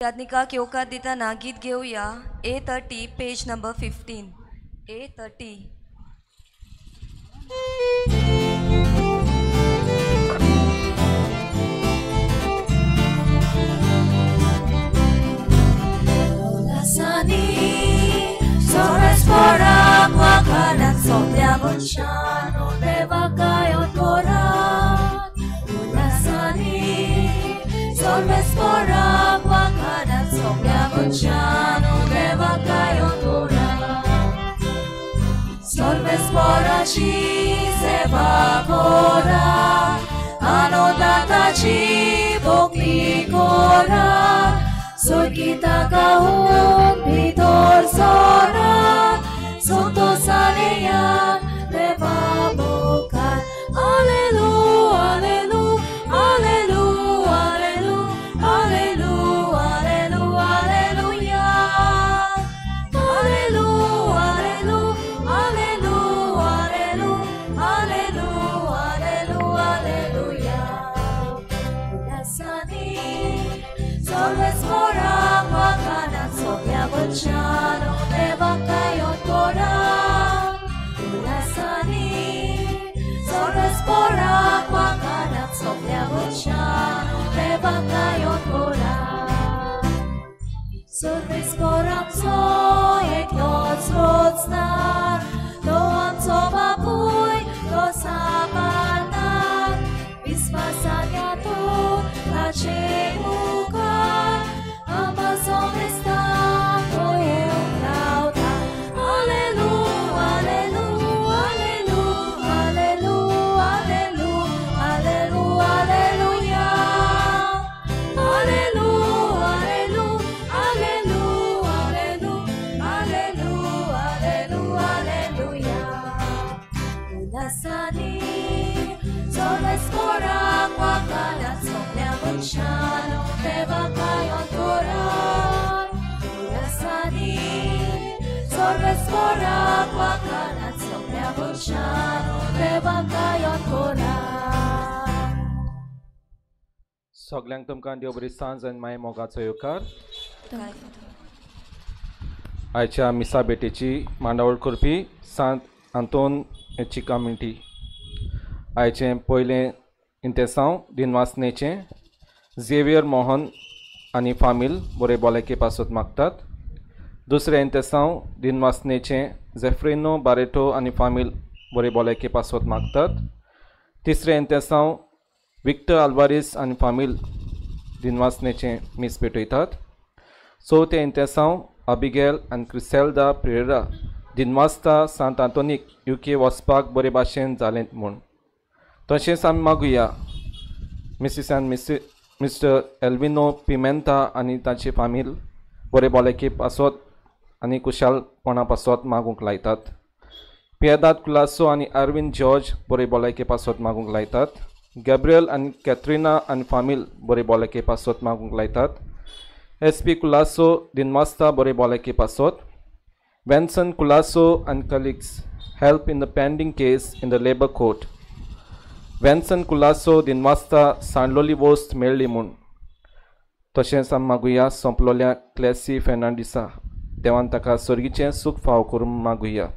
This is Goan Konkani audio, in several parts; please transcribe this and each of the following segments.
आध्यात्मिकाक येवकार दितना गीत घेवया A30 page number 15 A30. सगळ्यांक तुमकां देव बरी सांज आनी माय मोगाचो येवकार. आयच्या मिसा भेटेची मांडावळ करपी सांत आंतोन हेची कम्युनिटी. आयचें पयलें इंतेसांव दिनवासनेचें झेवियर मोहन आनी फामील बरे भलायके पासत मागतात. दुसरें इंतेसांव दिनवासनेचें झेफ्रिनो बारेटो आनी फामील बरे भलायके पासत मागतात. तिसरें इंतेसांव विक्टर आल्वारीस आनी फामील दिनवासनेचें मीस पेटयतात. चवथें इंतेसांव अबिगेल आनी क्रिसेल्दा प्रेरा दिनवासता सांत आंतोनीक युके वचपाक बरे भाशेन जालें म्हूण. तशेंच आमी मागुया मिसीस आनी मिस्टर एल्विनो पिमेंता आनी तांची फामील बरे भलायके पासत आनी कुशालपणा पासत मागूंक लायतात. पियेदाद कुलासो आनी अरविंद जॉर्ज बरे भलायके पासत मागूंक लायतात. गॅब्रियल आनी कॅथरिना आनी फामील बरे भलायके पासत मागूंक लायतात. एस पी कुलासो दिनवासता बरे भलायके पासत. Venson Colaco and colleagues help in the pending case in the labour court. Venson Colaco दिनवासता सांडलोली वस्त मेळ्ळी म्हूण. तशेंच आमी मागुया सोंपलोल्या क्लॅसी फेर्नांडीसा देवान ताका सर्गीचें सूख फाव करूंक मागुया.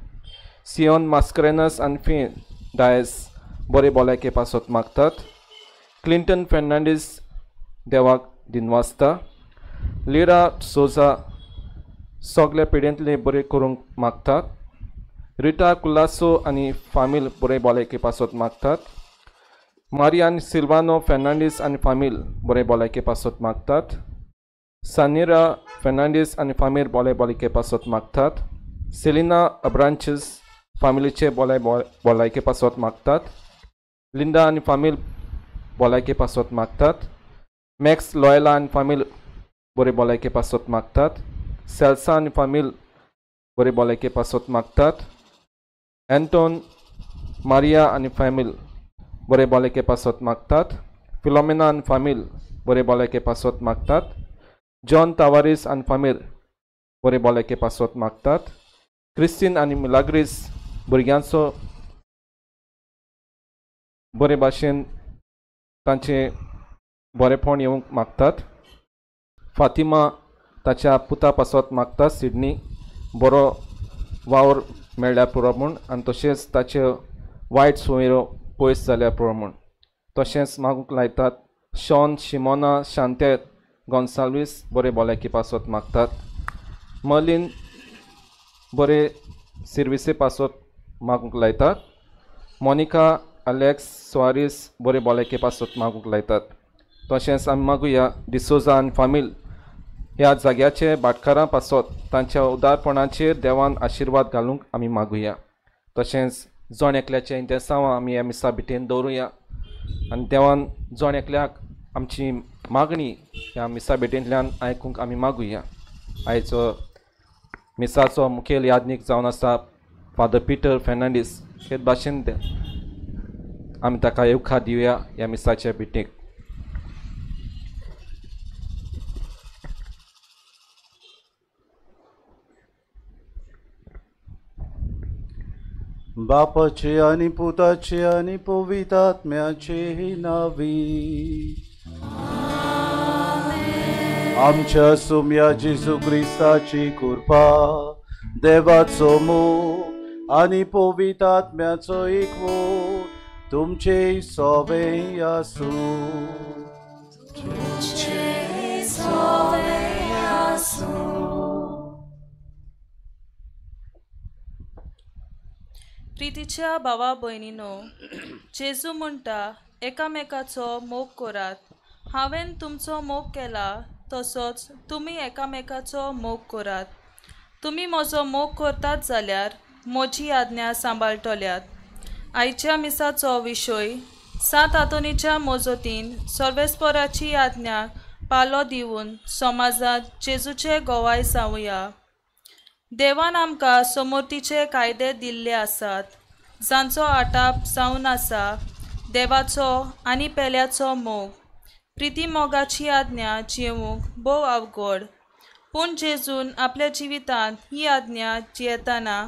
सियोन मास्करेनस आनी फी डायस बरे भलायके पासत मागतात. क्लिंटन फेर्नांडीस देवाक दिनवासता. लिरा सोजा सगल्या पिड्यांतले बरे करूंक मागतात. रिटा कुलासो आनी फामील बरे भलायके पासत मागतात. मारियान सिल्वानो फेर्नांडीस आनी फामील बरे भलायके पासत मागतात. सानिरा फेर्नांडीस आनी फामील बरे भलायके पासत मागतात. सेलिना अब्रांचीस फामिलीचे भलायके पासत मागतात. लिंडा आनी फामील भलायके पासत मागतात. मॅक्स लॉयला आनी फामील बरे भलायके पासत मागतात. सेल्सा आनी फामील बरे भलायके पासत मागतात. एंटोन मारिया आनी फामील बरे भलायके पासत मागतात. फिलोमेना आनी फामील बरे भलायके पासत मागतात. जॉन तावारीस आनी फामील बरे भलायके पासत मागतात. क्रिस्टीन आनी मिलाग्रीस भुरग्यांचो बरे भाशेन तांचें बरेपण येवंक मागतात. फातिमा ताच्या पुता पासत मागता सिडनी बरो वावर मेळ्ळ्यार पुरो म्हूण आनी तशेंच ताचे वायट सोयरो पयस जाल्यार पुरो म्हूण. तशेंच मागूंक लायतात शॉन शिमोना शांते गोन्साल्वीस बरे भलायकी पासत मागतात. मर्लीन बरे सिर्विसे पासत मागूंक लायतात. मोनिका अलेक्स सुआरीस बरे भलायके पासत मागूंक लायतात. तशेंच आमी मागुया डिसोजा आनी फामील ह्या जाग्याचे भाटकारां पासत तांच्या उदारपणाचेर देवान आशिर्वाद घालूंक आमी मागुया. तशेंच जण एकल्याचें इंतेसांव आमी ह्या मिसा भिटेन दवरुया आनी देवान जण एकल्याक आमची मागणी ह्या मिसा भेटेंतल्यान आयकूंक आमी मागुया. आयचो मिसाचो मुखेल याज्ञीक जावन आसा फादर पिटर फेर्नांडीस. हे भाशेन आमी ताका येवकार दिवया ह्या मिसाच्या भेटेक. बापाचे आनी पुताचे आनी पवित्र आत्म्याचे नांवी. आमच्या सुम्या जेजू क्रिस्ताची कृपा, देवाचो मोग आनी पवित्र आत्म्याचो एकवट तुमचे सोबे आसूं. तुमचे सोबे आसूं. प्रितीच्या भावा भयणीनो, जेजू म्हणटा एकामेकाचो मोग करात. हांवें तुमचो मोग केला तसोच तुमी एकामेकाचो मोग करात. तुमी म्हजो मोग करतात जाल्यार म्हजी आज्ञा सांबाळटल्यात. आयच्या मिसाचो विशय सांत आंतोनीच्या मजतीन सर्वेस्पराची आज्ञा पालो दिवन समाजांत जेजूचे गोवाय जावया. देवान आमकां समोर्तीचे कायदे दिल्ले आसात जांचो आटाप जावन आसा देवाचो आनी पेल्याचो मोग. प्रिती मोगाची आज्ञा जिवूंक भोव अवघड, पूण जेजून आपल्या जिवितांत ही आज्ञा जियेतना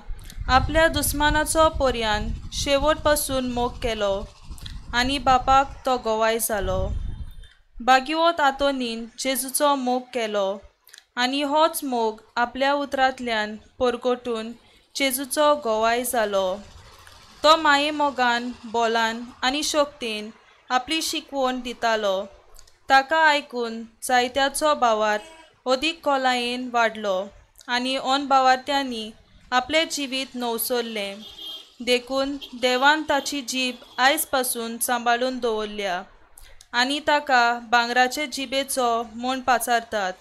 आपल्या दुस्मानाचो पर्यान शेवट पासून मोग केलो आनी बापाक तो गोवाय जालो. बागिवत आंतोनीन जेजूचो मोग केलो आनी होच मोग आपल्या उतरांतल्यान परगटून जेजूचो गोवाय जालो. तो माये मोगान, बोलान आनी शक्तीन आपली शिकवण दितालो. ताका आयकून जायत्याचो भावार्थ अदीक खोलायेन वाडलो आनी अनभावार्थ्यांनी आपलें जिवीत नवसरलें. देखून देवान ताची जीब आयज पासून सांबाळून दवरल्या आनी ताका भांगराचे जिबेचो म्हूण पाचारतात.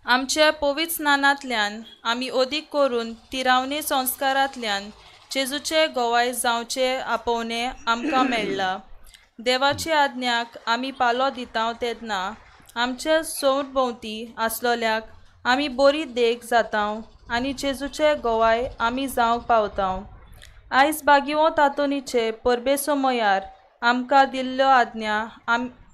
आमच्या पवित्र स्नानांतल्यान आमी अदीक करून तिरावणी संस्कारांतल्यान जेजूचे गोवाय जावचे आपोवणें आमकां मेळ्ळां. देवाचे आज्ञाक आमी पालो दिता तेन्ना आमच्या सोंवभोंवती आसलोल्याक आमी बरी देख जाता आनी जेजूचे गोवाय आमी जावंक पावता. आयज बागिवो तातोनीचे परबे समयार आमकां दिल्ल्यो आज्ञा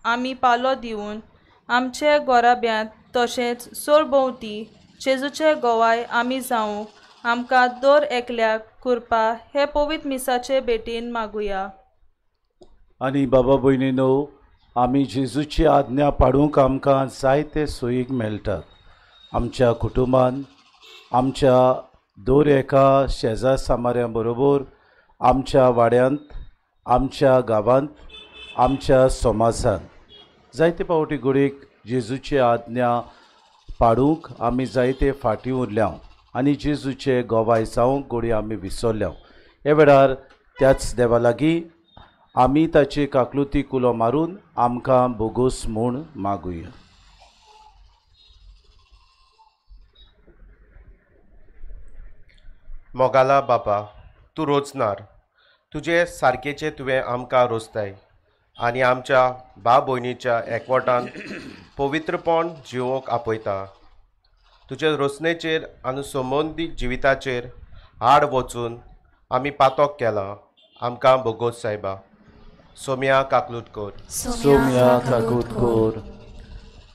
आमी पालो दिवन आमचे गोराब्यांत तशेंच सोरभोंवती जेजूचे गोवाय आमी जावंक आमकां दर एकल्याक कृपा हे पवित्र मिसाचे भेटीन मागुया. आनी बाबा भयणीनो, आमी जेजूची आज्ञा पाडूंक आमकां जायते सोयीक मेळटात. आमच्या कुटुंबान, आमच्या दर एका शेजार सामाऱ्यां बरोबर, आमच्या वाड्यांत, आमच्या गांवांत, आमच्या समाजांत जायते फावटी घडयेक जेजूची आज्ञा पाडूंक आमी जायते फाटीं उरल्या आनी जेजूचे गोवाय जावंक घडये आमी विसरल्या. ह्या वेळार त्याच देवा लागीं आमी ताचे काकलुती कुलो मारून आमकां बोगोस म्हूण मागुया. मोगाला बापा, तूं रोजनार, तुजे सारकेचे तुवें आमकां रोजताय आनी आमच्या भाव भयणीच्या एकवटान पवित्रपण जिवोवंक आपयता. तुजे रोसणेचेर आनी संबंदीत जिविताचेर आड वचून आमी पातोक केलां. आमकां बोगोस सायबा. सोम्या काकलूट कर. सोम्या काकूट कर.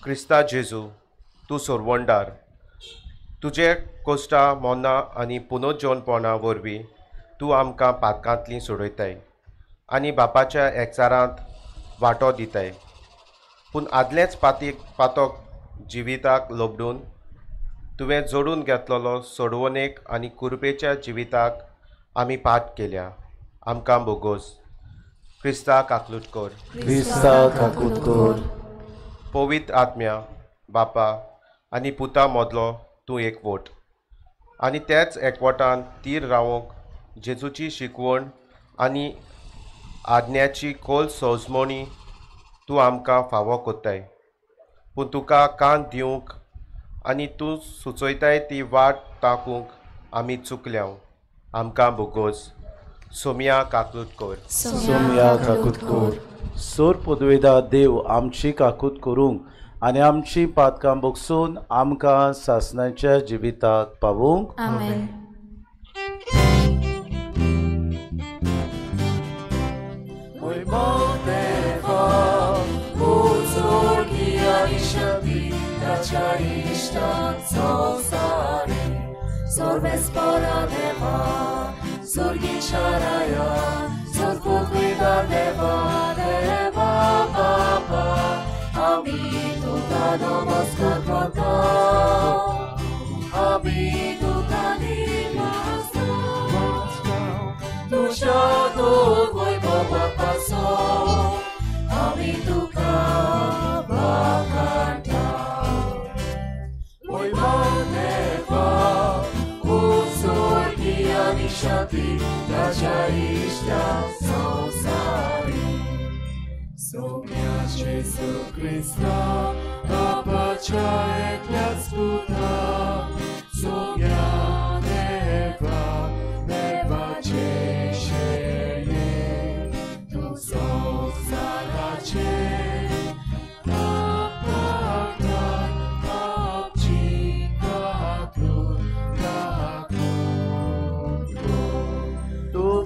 क्रिस्ता जेजू, तूं सोरवंडार, तुजे कोश्टा मोना आनी पुनोजोनपणा वरवीं तूं आमकां पातकांतली सोडयताय आनी बापाच्या एकचारांत वांटो दिताय. पूण आदलेंच पातक जिविताक लोबडून तुवें जोडून घेतलेलो सोडवणेक आनी कुरपेच्या जिविताक आमी पाठ केल्या. आमकां बोगोस. क्रिस्ता काकलूट कर. क्रिस्ता काकूत कर. पवित्र आत्म्या बापा आनी पुता मदलो तूं एकवट आनी त्याच एकवटान तीर रावोंक जेजूची शिकवण आनी आज्ञाची खोल सजमणी तूं आमकां फावो कोत्ताय. पूण तुका कान दिवंक आनी तूं सुचयताय ती वाट ताकूंक आमी चुकल्या. आमकां बोगोस. सोमया काकूत कर. सोमया काकूत कर. सोर पदवेदा देव आमची काकूत करूंक आनी आमची पातकां बगसून आमकां सासणाच्या जिविताक पावूंक. आमेन.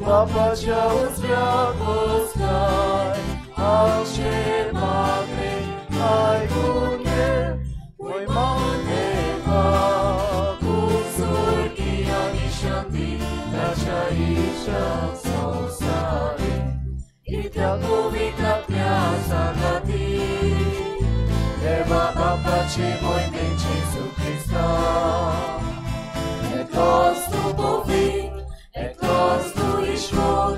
बापाच्या उजव्या बसलाय आमचे मागणे आयकून घे. मोहिमान देवा खूब सुर्गी आनी शांती ताच्या इश्टा संवसारी कित्याक पवित्र आत्म्या सांगाती देवा बापाचे मोहिमेन जेजू क्रिस्ता. एकलोच तूं पवित्र, एकलोच तूं ईश्वर,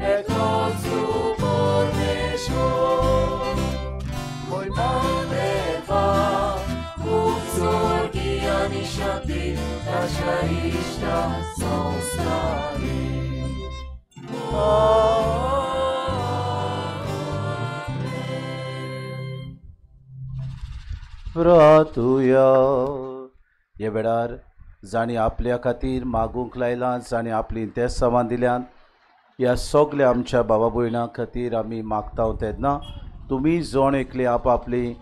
एकलोच तूं परमेश्वर. मोहिमान देवा खूब सुर्गी आनी शांती ताच्या इश्टा संवसारी. प्रातुया. ह्या वेळार जांणी आपल्या खातीर मागूंक लायलां, जांणी आपलीं तेसांवां दिल्यान, ह्या सगल्या आमच्या बाबा भयणां खातीर आमी मागता तेन्ना तुमी जण एकली आपआपली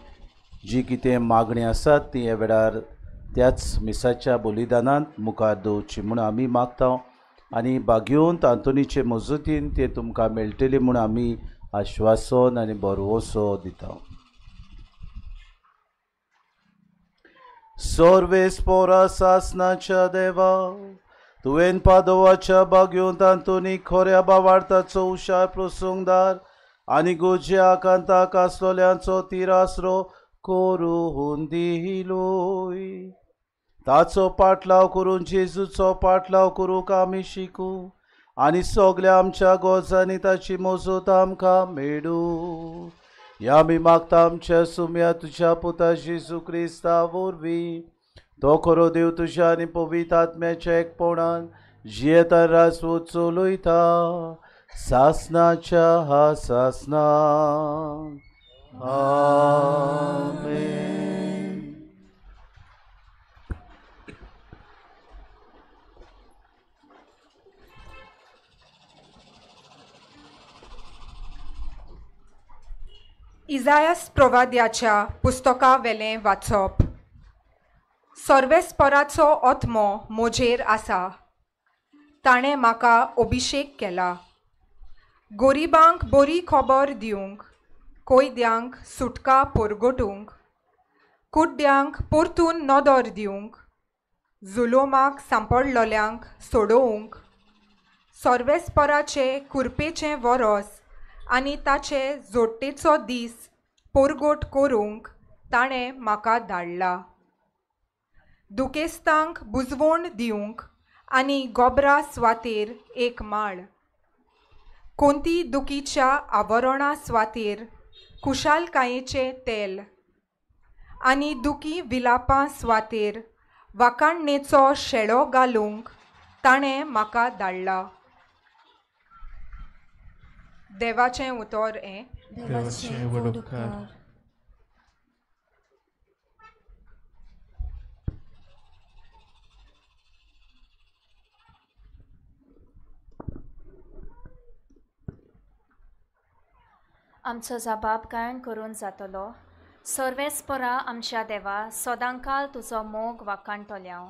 जी कितें मागणी आसात ती ह्या वेळार त्याच मिसाच्या बलिदानांत मुखार दवरची म्हूण आमी मागता आनी बागेवंत आंतोनीचे मजतीन तें तुमकां मेळटलें म्हूण आमी आश्वासन आनी भरवंसो दिता. सर्वेस्पोरा सासनाच्या देवा, तुवें पादोवाच्या बागेवंत आंतोनी खऱ्या बावार्थाचो हुशार प्रसंगदार आनी गोज्या आकांताक आसलोल्यांचो तिरासरो करून दिलोय. ताचो पाटलाव करून जेजूचो पाटलाव करूंक आमी शिकूं आनी सगल्या आमच्या गरजांनी ताची मजत आमकां मेळूं. ह्या आमी मागता आमच्या सुम्या तुज्या पुता जेजू क्रिस्ता वरवीं. तो खरो देव तुज्या आनी पवित्र आत्म्याच्या एकपणान जियेता राजवट चलयता सासनाच्या हा सासना. आमेन. इजायस प्रवाद्याच्या पुस्तकावेलें वाचप. सर्वेस्पराचो आत्मो म्हजेर आसा, ताणें म्हाका अभिशेक केला गरिबांक बरी खबर दिवंक, कैद्यांक सुटका परगटूंक, कुड्ड्यांक परतून नदर दिवंक, जुलोमाक सांपडलोल्यांक सोडोवंक, सर्वेस्पराचे कुरपेचें वरोस आनी ताचे जोडटेचो दीस परगट करूंक ताणें म्हाका धाडला, दुखेस्तांक बुजवण दिवंक आनी गोबरा स्वातेर एक माळ, कोंती दुखीच्या आवरणा स्वातेर खुशालकायेचें तेल आनी दुखी विलापां स्वातेर वाकाणणेचो शेळो घालूंक ताणें म्हाका धाडला. देवाचें उतर हें. देवाचें व्हड उपकार. आमचो जबाब गायन करून जातलो. सर्वेस्परा आमच्या देवा, सदांकाल तुजो मोग वाखाणटले हांव.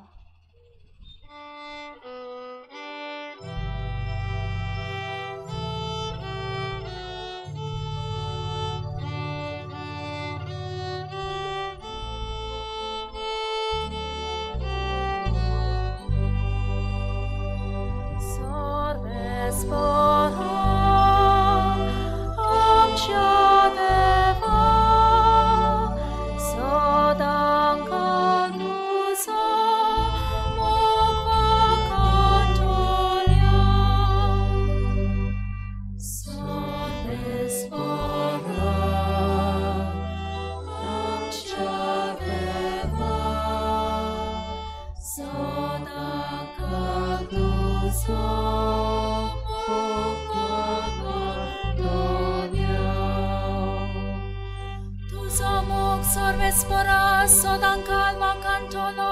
सर्वेस्परा सदांकाल वाखाणटलो,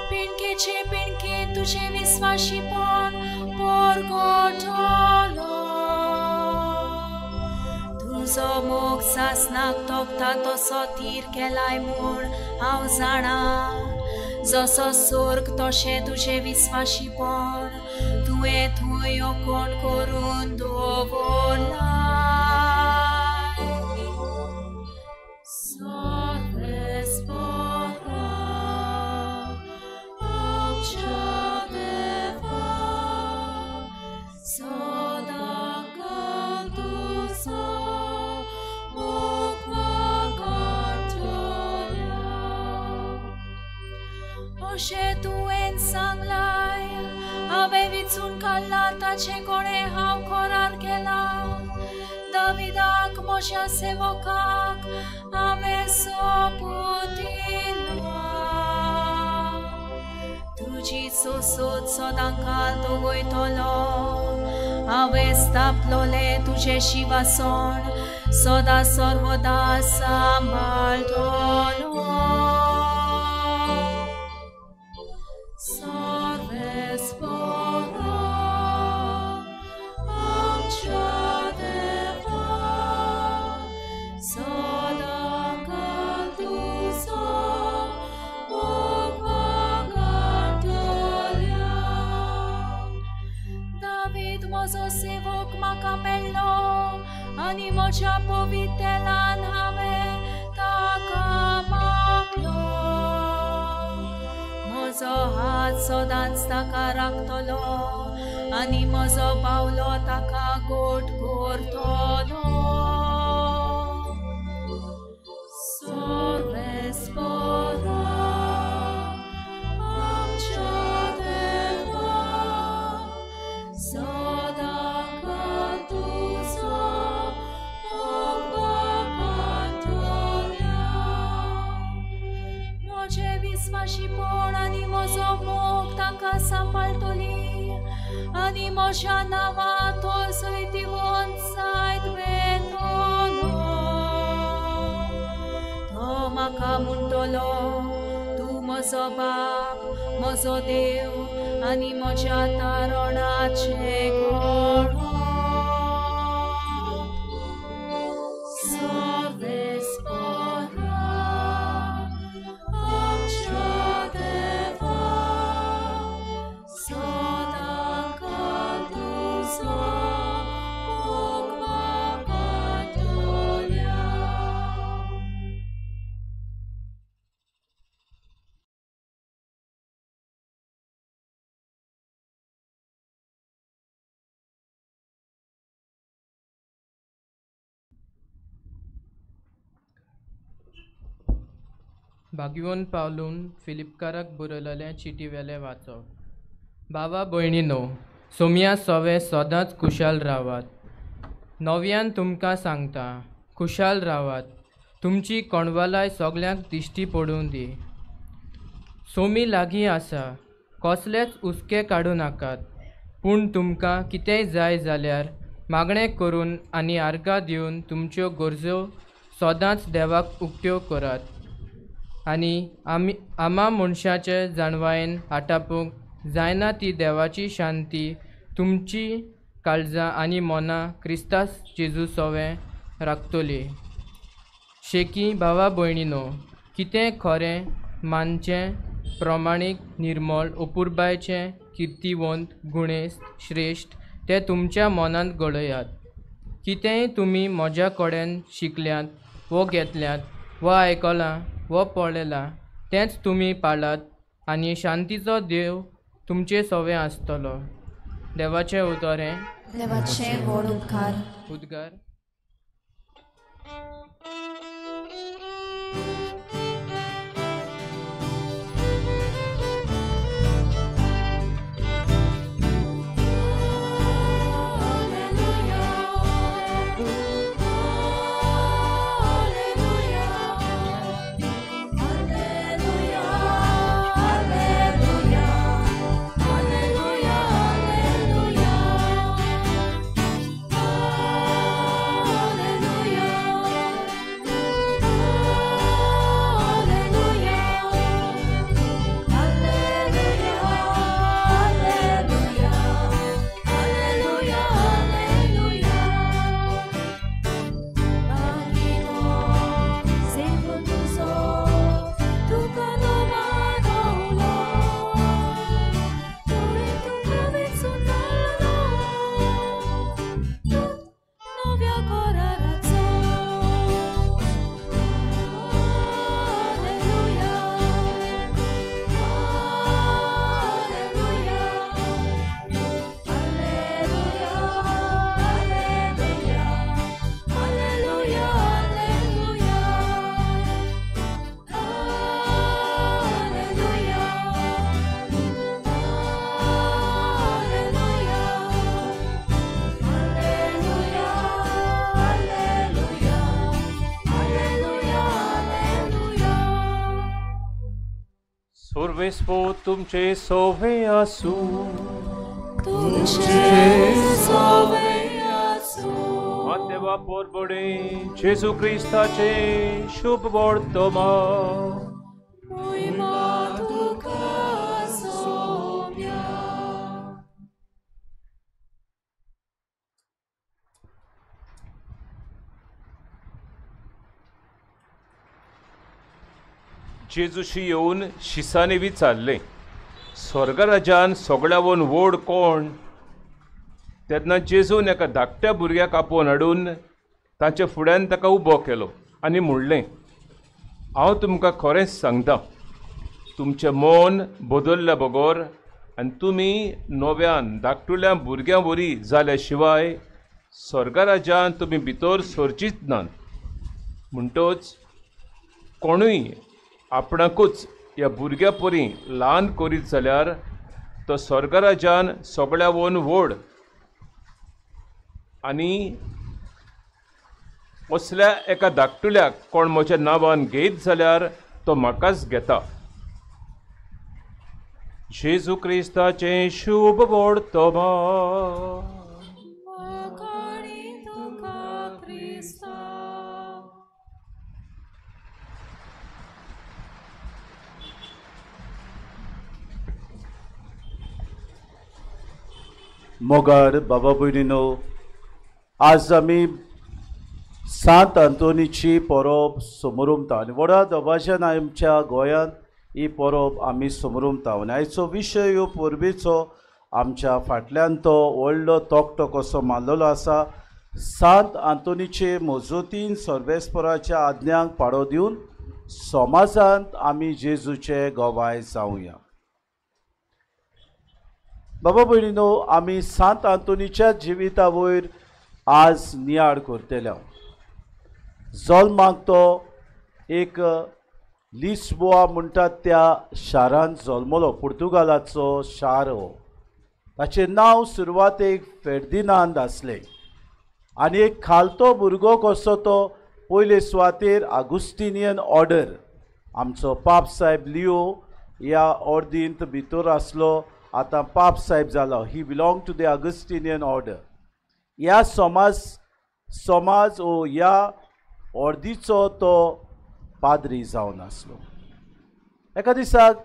पिणकेचे पिणके तुजें विस्वाशीपण परगटलो. तुजो मोग सासनाक तोखता तसो थीर केलाय म्हूण हांव जाणा. जसो स्वर्ग तशें तुजें विस्वाशीपण तुवें थंय कोण करून दवरलां. अशें तुवें सांगलाय, हांवें विचून काडला ताचे कोणें हांव करार केला. दाविदाक म्हज्या सेवकाक हांवें सोपूत दिला. तुजी सोसूत सदांकाल दवरतलो, हांवें स्थापलोलें तुजें शिवासण सदा सर्वदा सांबाळटलो. म्हजो सेवक म्हाका मेळ्ळो आनी म्हज्या पवितेलान हांवें ताका मागलो. म्हजो हात सदांच ताका राखतलो आनी म्हजो बावलो ताका गोट करतलो. विस्वाशीपण आनी म्हजो मोग ताका सांबाळटली आनी म्हज्या नांवां तो सयतिवंत जायत वेतलो. तो म्हाका म्हणटलो, तूं म्हजो बाप, म्हजो देव आनी म्हज्या तारणाचें घोडो. भागयोन पावलून फिलिपकाराक बरयलेले चिटी वेलें वाचप. बाबा भयणीनो, सोमया सोवे सदांच खुशाल रावात. नव्यान तुमकां सांगता, खुशाल रावात. तुमची कोणवालाय सगल्यांक दिश्टी पडूं दी. सोमी लागीं आसा, कसलेच हुस्के काडूं नाकात. पूण तुमकां कितेंय जाय जाल्यार मागणें करून आनी आर्गां दिवन तुमच्यो गरजो सदांच देवाक उक्त्यो करात. आनी आमी आमा मनशाचे जाणवायेन आटापूंक जायना ती देवाची शांती तुमची काळजां आनी मनां क्रिस्तास जेजू सोवें राखतली. शेकी भावा भयणीनो, कितें खरें मानचें, प्रमाणीक, निर्मळ, अपुरबायचें, किर्तिवंत, गुणेस्त, श्रेश्ठ तें तुमच्या मनांत घडयात. कितेंय तुमी म्हज्या कडेन शिकल्यात वो घेतल्यात वो आयकलां वो पळयलां तेंच तुमी पाळात आनी शांतीचो देव तुमचे सवे आसतलो. देवाचें उतर हें. देवाचे व्हड उपकार. उद्गार. सर्वेस्पो तुमचे सोवे आसू. तुमचे सोवे आसू. देवा पोरबडे जेजू क्रिस्ताचे शुभ वर्तमान. मोहिमा तुका सोम्या. जेजूशी येवन शिसांनी विचारलें, स्वर्गराजान सगळ्यावन व्हड कोण? तेन्ना जेजून एका धाकट्या भुरग्याक आपोवन हाडून तांच्या फुड्यान ताका उबो केलो आनी म्हणलें, हांव तुमकां खरेंच सांगता, तुमचें मन बदल्ल्या बगर आनी तुमी नव्यान धाकटुल्या भुरग्यां वरी जाल्या शिवाय स्वर्गराजान तुमी भितर सरचीच नात. म्हणटच कोणूय आपणाकूच ह्या भुरग्या परी ल्हान करीत जाल्यार तो स्वर्गराजान सगळ्यावन व्हड. आनी असल्या एका धाकटुल्याक कोण म्हज्या नांवान घेयत जाल्यार तो म्हाकाच घेता. जेजू क्रिस्ताचें शुभ वर्तमान. मोगार बाबा भयणीनो, आज आमी सांत आंतोनीची परब समरुमता आनी व्हडा दबाज्यान आमच्या गोंयांत ही परब आमी समरुमता. आनी आयचो विशय ह्यो परबेचो आमच्या फाटल्यान तो व्हडलो तकटो कसो मारलेलो आसा. सांत आंतोनीचे मजतीन सर्वेस्पराच्या आज्ञांक पाळो दिवन समाजांत आमी जेजूचे गवाय जावया. बाबा भयणीनो, आमी सांत आंतोनीच्या जिविता वयर आज नियाळ करतले. जल्माक तो एक लिस्बोआ म्हणटात त्या शारांत जल्मलो. पुर्तुगालाचो शार हो. ताचें नांव सुरवातेक फेर्दिनांद आसलें आनी एक खालतो भुरगो कसो तो पयले सुवातेर आगुस्टिनियन ऑर्डर, आमचो पाप साहेब लियो ह्या ऑर्दींत भितर आसलो, आतां पाप साहेब जालो. He belong to the Augustinian order. ह्या समाज ओ ह्या ऑर्दीचो तो पाद्री जावन आसलो. एका दिसाक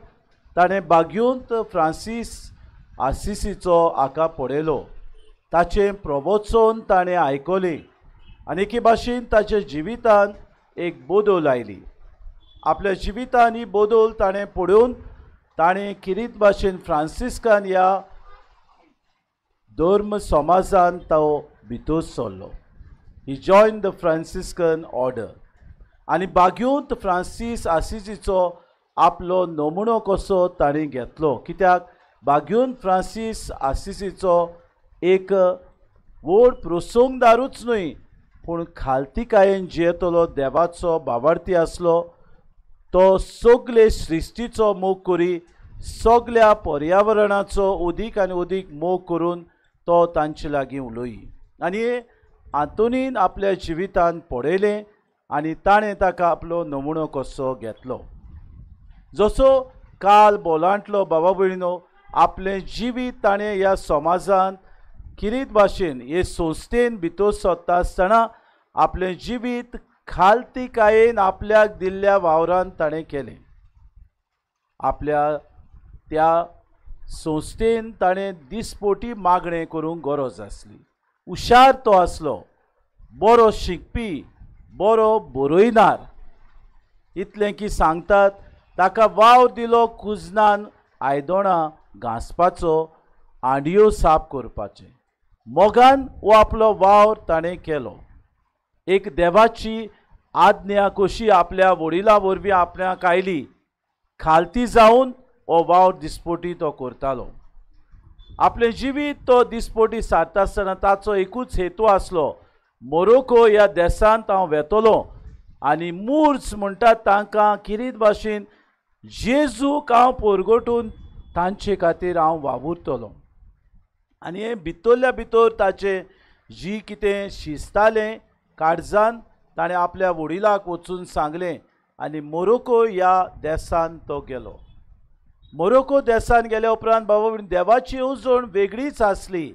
ताणें बागयोंत फ्रांसीस आसिसीचो हाका पळयलो, ताचें प्रवचन ताणें आयकलें आनी एके भाशेन ताच्या जिवितान एक बदल आयली. आपल्या जिवितान ही बदल ताणें पळोवन ताणें किरीत भाशेन फ्रांसिस्कान ह्या धर्म समाजान तो भितर सरलो. He join the Franciscan order आनी बागयोंत फ्रांसीस आसिसीचो आपलो नमुनो कसो ताणें घेतलो. कित्याक बागयोंत फ्रांसीस आसिसीचो एक व्हड प्रसंगदारूच न्हय पूण खालतिकायेन जियेतलो देवाचो भावार्थी आसलो. तो सगळे सृश्टीचो मोग करी, सगळ्या पर्यावरणाचो अदीक आनी अदीक मोग करून तो तांचे लागीं उलयी आनी आंतोनीन आपल्या जिवितान पळयलें आनी ताणें ताका आपलो नमुनो कसो घेतलो. जसो काल बोलांटलो बाबा भयणीनो, आपलें जिवीत ताणें ह्या समाजांत किरीत भाशेन हे संस्थेन भितर सरता आसतना आपलें जिवीत खालतिकायेन आपल्याक दिल्ल्या वावरान ताणें केलें. आपल्या त्या संस्थेन ताणें दिसपोटी मागणें करूंक गरज आसली. हुशार तो आसलो, बरो शिकपी, बरो बरयनार. इतलें की सांगतात ताका वावर दिलो कुजनान आयदनां घांसपाचो, आंडयो साफ करपाचें. मोगान हो आपलो वावर ताणें केलो. एक देवाची आज्ञा कशी आपल्या वडिलां वरवीं आपल्याक आयली, खालती जावन हो वावर दिसपोटी तो करतालो. आपलें जिवीत तो दिसपोटी सारता आसतना ताचो एकूच हेतू आसलो, मोरोको ह्या देशांत हांव वेतलो आनी मूर्स म्हणटात तांकां किरीत भाशेन जेजूक हांव परगटून तांचे खातीर हांव वावुरतलो. आनी हें भितरल्या भितर ताचें जी कितें शिजतालें काळजान ताणें आपल्या वडिलाक वचून सांगलें आनी मोरोको ह्या देशांत तो गेलो. मोरोको देशांत गेल्या उपरांत बाबा देवाची येवजण वेगळीच आसली,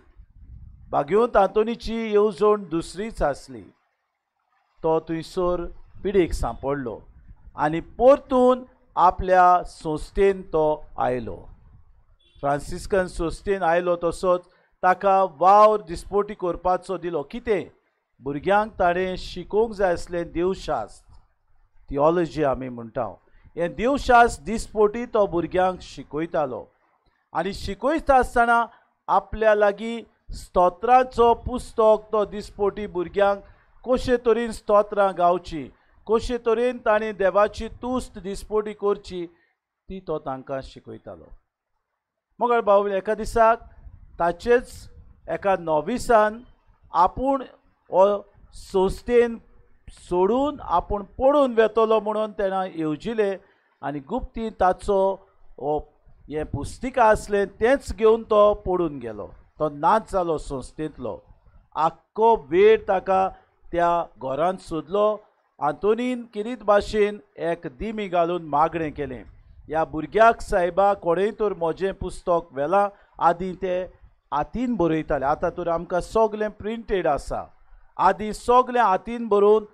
बागयोंत आंतोनीची येवजण दुसरीच आसली. तो थंयसर पिडेक सांपडलो आनी परतून आपल्या संस्थेन तो आयलो. फ्रांसिस्कन संस्थेन आयलो तसोच ताका वावर दिसपोटी करपाचो दिलो. कितें भुरग्यांक ताणें शिकोवंक जाय आसलें देवशास्त्र, थियोलॉजी आमी म्हणटा. हें देवशास्त्र दिसपोटी तो भुरग्यांक शिकयतालो आनी शिकयता आसतना आपल्या लागीं स्तोत्रांचो पुस्तक तो दिसपोटी भुरग्यांक कशे तरेन स्तोत्रां गावची, कशे तरेन ताणें देवाची तुस्त दिसपोटी करची ती तो तांकां शिकयतालो. मगर भाव एका दिसाक ताचेच एका नॉविसान आपूण हो संस्थेन सोडून आपूण पडून वेतलो म्हणून तेणें येवजिलें आनी गुप्ती ताचो हो हें पुस्तिका आसलें तेंच घेवन तो पडून गेलो. तो नाच जालो संस्थेंतलो. आख्खो वेळ ताका त्या घरांत सोदलो. आंतोनीन किरीत भाशेन एक दिमी घालून मागणें केलें, ह्या भुरग्याक सायबा कोणेंय तर म्हजें पुस्तक व्हेलां. आदीं ते हातीन बरयताले, आतां तर आमकां सगलें प्रिंटेड आसा. आदीं सगलें हातीन बरोवन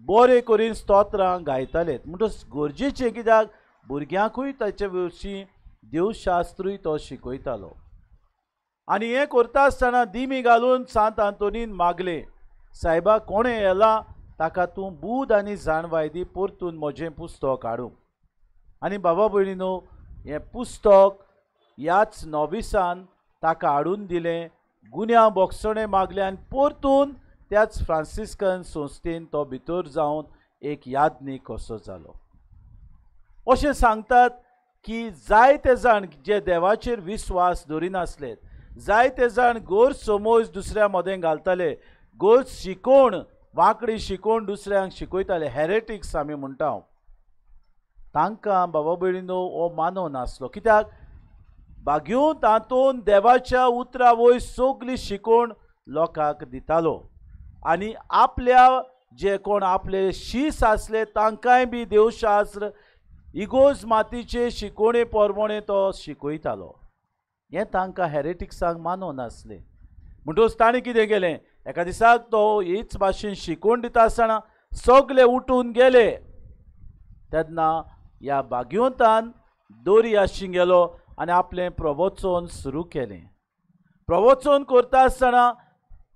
बरें करून स्तोत्रां गायताले. म्हणटच गरजेचें कित्याक भुरग्यांकूय ताचे विशीं देवशास्त्रूय तो शिकयतालो. आनी हें करता आसतना दिमी घालून सांत आंतोनीन मागलें, सायबा कोणें येला ताका तूं बूद आनी जाणवाय दी परतून म्हजें पुस्तक हाडूंक. आनी बाबा भयणीनो, हें पुस्तक ह्याच नॉविसान ताका हाडून दिलें, गुन्यांव बोगसणें मागलें आनी परतून त्याच फ्रांसिस्कन संस्थेन तो भितर जावन एक यादनीक कसो जालो. अशें सांगतात की जायते जाण जे देवाचेर विस्वास दवरिनासले, जायते जाण गैरसमज दुसऱ्या मदें घालताले, गैर शिकोवण वांकडी शिकोवण दुसऱ्यांक शिकयताले, हेरेटिक्स आमी म्हणटा. तांकां बाबा भयणीनो हो मानव नासलो. कित्याक बागयोंत आंतोन देवाच्या उतरा वयर सगली शिकोवण लोकांक दितालो आनी आपल्या जे कोण आपले शीस आसले तांकांय बी देवशास्त्र इगोज मातीचे शिकोवणे परमणे तो शिकयतालो. हें तांकां हेरेटिक्सांक मानव नासलें. म्हणटकच ताणें कितें केलें, एका दिसाक तो हेच भाशेन शिकोवन दिता आसतना सगले उठून गेले. तेन्ना ह्या बागयोंतान दोरी आशी गेलो आनी आपलें प्रवचन सुरू केलें. प्रवचन करता आसतना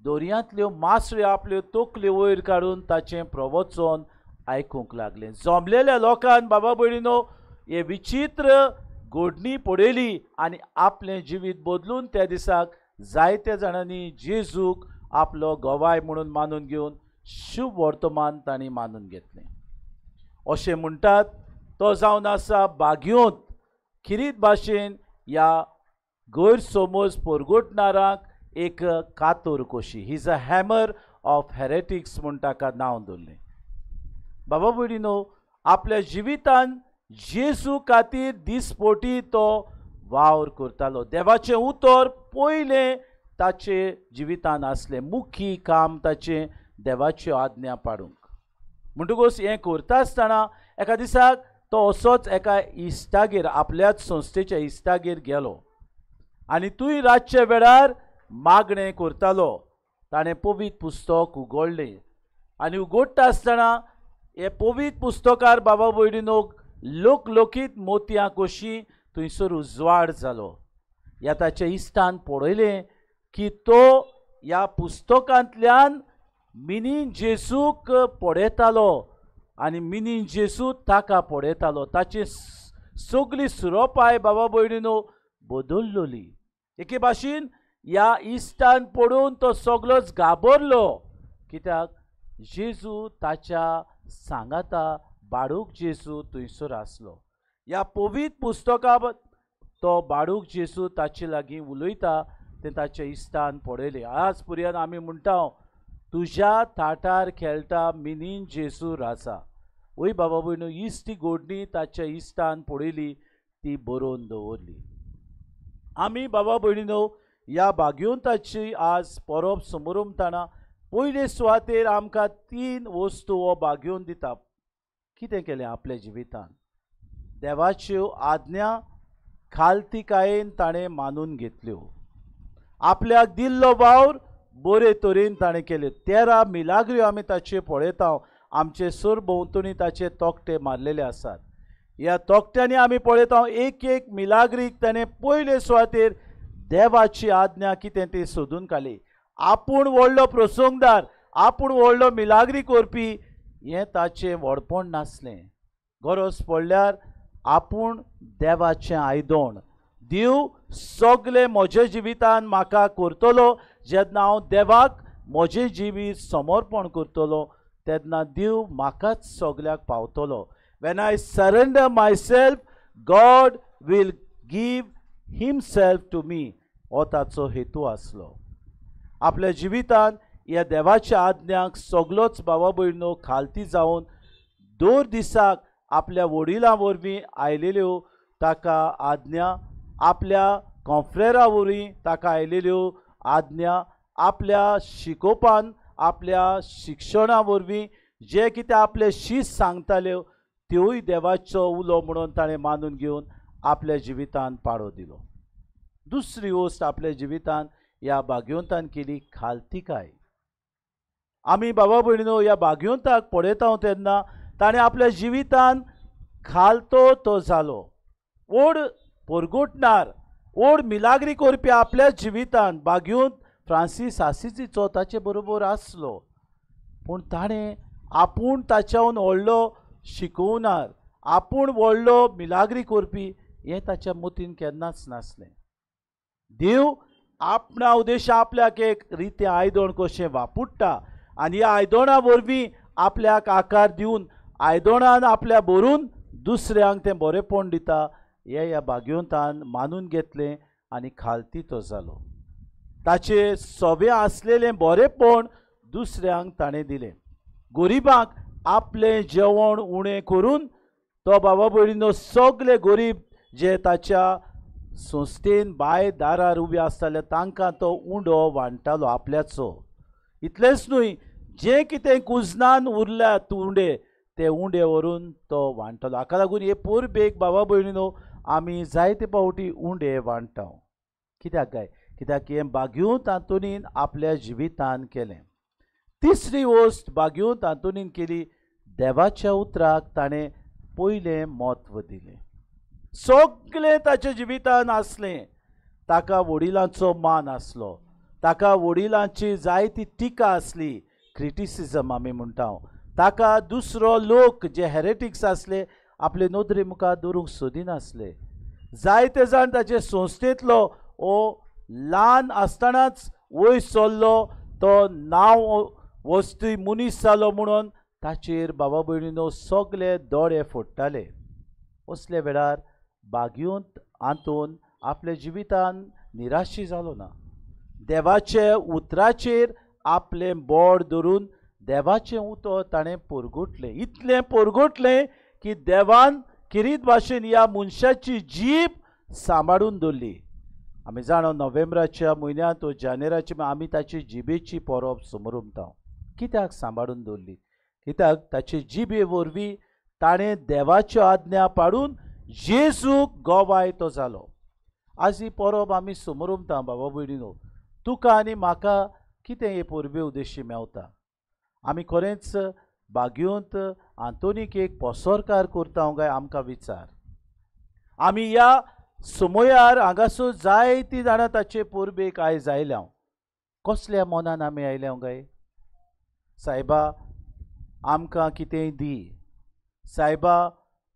दोरयांतल्यो मासळ्यो आपल्यो तकल्यो वयर काडून ताचें प्रवचन आयकूंक लागलें. जमलेल्या लोकान बाबा भयणीनो हे विचित्र घडणी पळयली आनी आपलें जिवीत बदलून त्या दिसाक जायत्या जाणांनी जेजूक आपलो गवाय म्हणून मानून घेवन शुभ वर्तमान तांणी मानून घेतलें. अशें म्हणटात तो जावन आसा बागयोंत खिरीत भाशेन ह्या गैरसमज परगटणारांक एक कातोर कशी, he is a hammer of heretics म्हूण ताका नांव दवरलें. बाबा भयणीनो आपल्या जिवितान जेजू खातीर दिसपोटी तो वावर करतालो. देवाचें उतर पयलें ताचे जिवितान आसलें, मुखी काम ताचें देवाच्यो आज्ञा पाडूंक. म्हणटकूच हें करता आसतना एका दिसाक तो असोच एका इश्टागेर आपल्याच संस्थेच्या इश्टागेर गेलो आनी तूंय रातच्या वेळार मागणें करतालो. ताणें पवित्र पुस्तक उगडलें आनी उगडटा आसतना हे पवित्र पुस्तकार बाबा भयणीनो लोकलोकीत मोतयां कशी थंयसर उजवाड जालो. ह्या ताच्या इश्टान पळयलें की तो ह्या पुस्तकांतल्यान मिनीन जेजूक पळयतालो आनी मिनीन जेजू ताका पळयतालो. ताची सगली सुरोपाय बाबा भयणीनो बदल्लोली. एके भाशेन ह्या इश्टान पडून तो सगलोच घाबरलो, कित्याक जेजू ताच्या सांगाता बाडूक जेजू थंयसर आसलो. ह्या पवित्र पुस्तका तो बाडूक जेजू ताचे लागीं उलयता तें ताच्या इश्टान पळयलें. आज पर्यंत आमी म्हणटा तुज्या थाटार खेळटा मिनीन जेजू राजा. वय बाबा भयणू हीच ती गोडणी ताच्या इश्टान पळयली, ती बरोवन दवरली. आमी बाबा भयणीनो ह्या बागयोंताची आज परब समोरमताना पयले सुवातेर आमकां तीन वस्तू हो बागयोन दिता. कितें केलें आपल्या जिवितान देवाच्यो आज्ञा खालतिकायेन ताणें मानून घेतल्यो, आपल्याक दिल्लो वावर बरे तरेन ताणें केले. 13 मिलाग्र्यो आमी ताचे पळयता, आमचे सरभोंवतणी ताचे तोखटे मारलेले आसात. ह्या तोखट्यांनी आमी पळयता एक एक मिलाग्रीक ताणें पयले सुवातेर देवाची आज्ञा कितें ती सोदून काडली. आपूण व्हडलो प्रसंगदार, आपूण व्हडलो मिलाग्री करपी हें ताचें व्हडपण नासलें. गरज पडल्यार आपूण देवाचें आयदोण, देव सगलें म्हज्या जिवितान म्हाका करतलो. जेन्ना हांव देवाक म्हजें जिवीत समर्पण करतलो तेन्ना देव म्हाकाच सगल्याक पावतलो. When I surrender myself, God will give himself to me, हो ताचो हेतू आसलो. आपल्या जिवितान ह्या देवाच्या आज्ञाक सगलोच बाबा भयणो खालती जावन दर दिसाक आपल्या वडिलां वरवीं आयलेल्यो ताका आज्ञा, आपल्या कॉफ्रेरा वरवीं ताका आयलेल्यो आज्ञा, आपल्या शिकोवपान आपल्या शिक्षणा वरवीं जे कितें आपले शीस सांगताल्यो त्योय देवाचो उलो म्हणून ताणें मानून घेवन आपल्या जिवितान पाळो दिलो. दुसरी वस्त आपल्या जिवितान ह्या बागयोंतान केली खालतिकाय. आमी बाबा भयणीनो ह्या बागयोंताक पळयता तेन्ना ताणें आपल्या जिवितान खालतो तो जालो. ओड परगटणार, ओड मिलाग्री करपी आपल्या जिवितान बागयोंत फ्रांसीस आसिजीचो ताचे बरोबर आसलो, पूण ताणें आपूण ताच्याहून व्हडलो शिकोवणार, आपूण व्हडलो मिलाग्री करपी हें ताच्या मतीन केन्नाच नासलें. देव आपणा उद्देश आपल्याक एक रितें आयदण कशें वापुडटा आनी ह्या आयदोणा वरवीं आपल्याक आकार दिवन आयदोणान आपल्या भरून दुसऱ्यांक तें बरेंपण दिता हें ह्या बागयोंतान मानून घेतलें आनी खालती तो जालो. ताचे सोबें आसलेलें बरेंपण दुसऱ्यांक ताणें दिलें. गरिबांक आपलें जेवण उणें करून तो बाबा भयणीनो सगळे गरीब जे ताच्या संस्थेन भायर दारार उबे आसताले तांकां तो उंडो वांट्टालो आपल्याचो. इतलेंच न्हय, जें कितें कुजनान उरल्यात उंडे ते उंडे व्हरून तो वांट्टालो. हाका लागून हे परबेक बाबा भयणीनो आमी जायते फावटी उंडे वांट्टा. कित्याक काय? कित्याक हें बागीवंत आंतोनीन आपल्या जिवितान केलें. तिसरी वस्त बागीवंत आंतोनीन केली, देवाच्या उतराक ताणें पयलें म्हत्व दिलें. सगळें ताच्या जिवितान आसलें. ताका वडिलांचो मान आसलो, ताका वडिलांची जायती टिका आसली, क्रिटिसिजम आमी म्हणटा. ताका दुसरो लोक जे हेरेटिक्स आसले आपले नदरे मुखार दवरूंक सोदिनासले. जायते जाण ताचे संस्थेंतलो ओ ल्हान आसतनाच वयर सरलो, तो नांव वस्ती मनीस जालो म्हणून ताचेर बाबा भयणीनो सगळे दोळे फोडटाले. असल्या वेळार बागीवंत आंतोन आपल्या जिवितान निराशी जालो ना. देवाचे उतराचेर आपलें बोड धरून देवाचें उतर ताणें परगटलें. इतलें परगटलें की देवान किरीत भाशेन ह्या मनशाची जीब सांबाळून दवरली. आमी जाणा नोव्हेंबराच्या म्हयन्यांत वो जानेराच्या आमी ताची जिबेची परब समरुमता. कित्याक सांबाळून दवरली? कित्याक ताचे जिबे वरवीं ताणें देवाच्यो आज्ञा पाडून जेजूक गोवाय तो जालो. आज ही परब आमी समरुमता बाबा भयणीनो. तुका आनी म्हाका कितें हे परबे उद्देशी मेवता? आमी खरेंच बागीवंत आंतोनीक एक पोसोरकार करता काय आमकां विचार. आमी ह्या समयार हांगासर जायतीं जाणां ताचे परबेक आयज आयल्या. कसल्या मनान आमी आयल्या काय? सायबा आमकां कितेंय दी, सायबा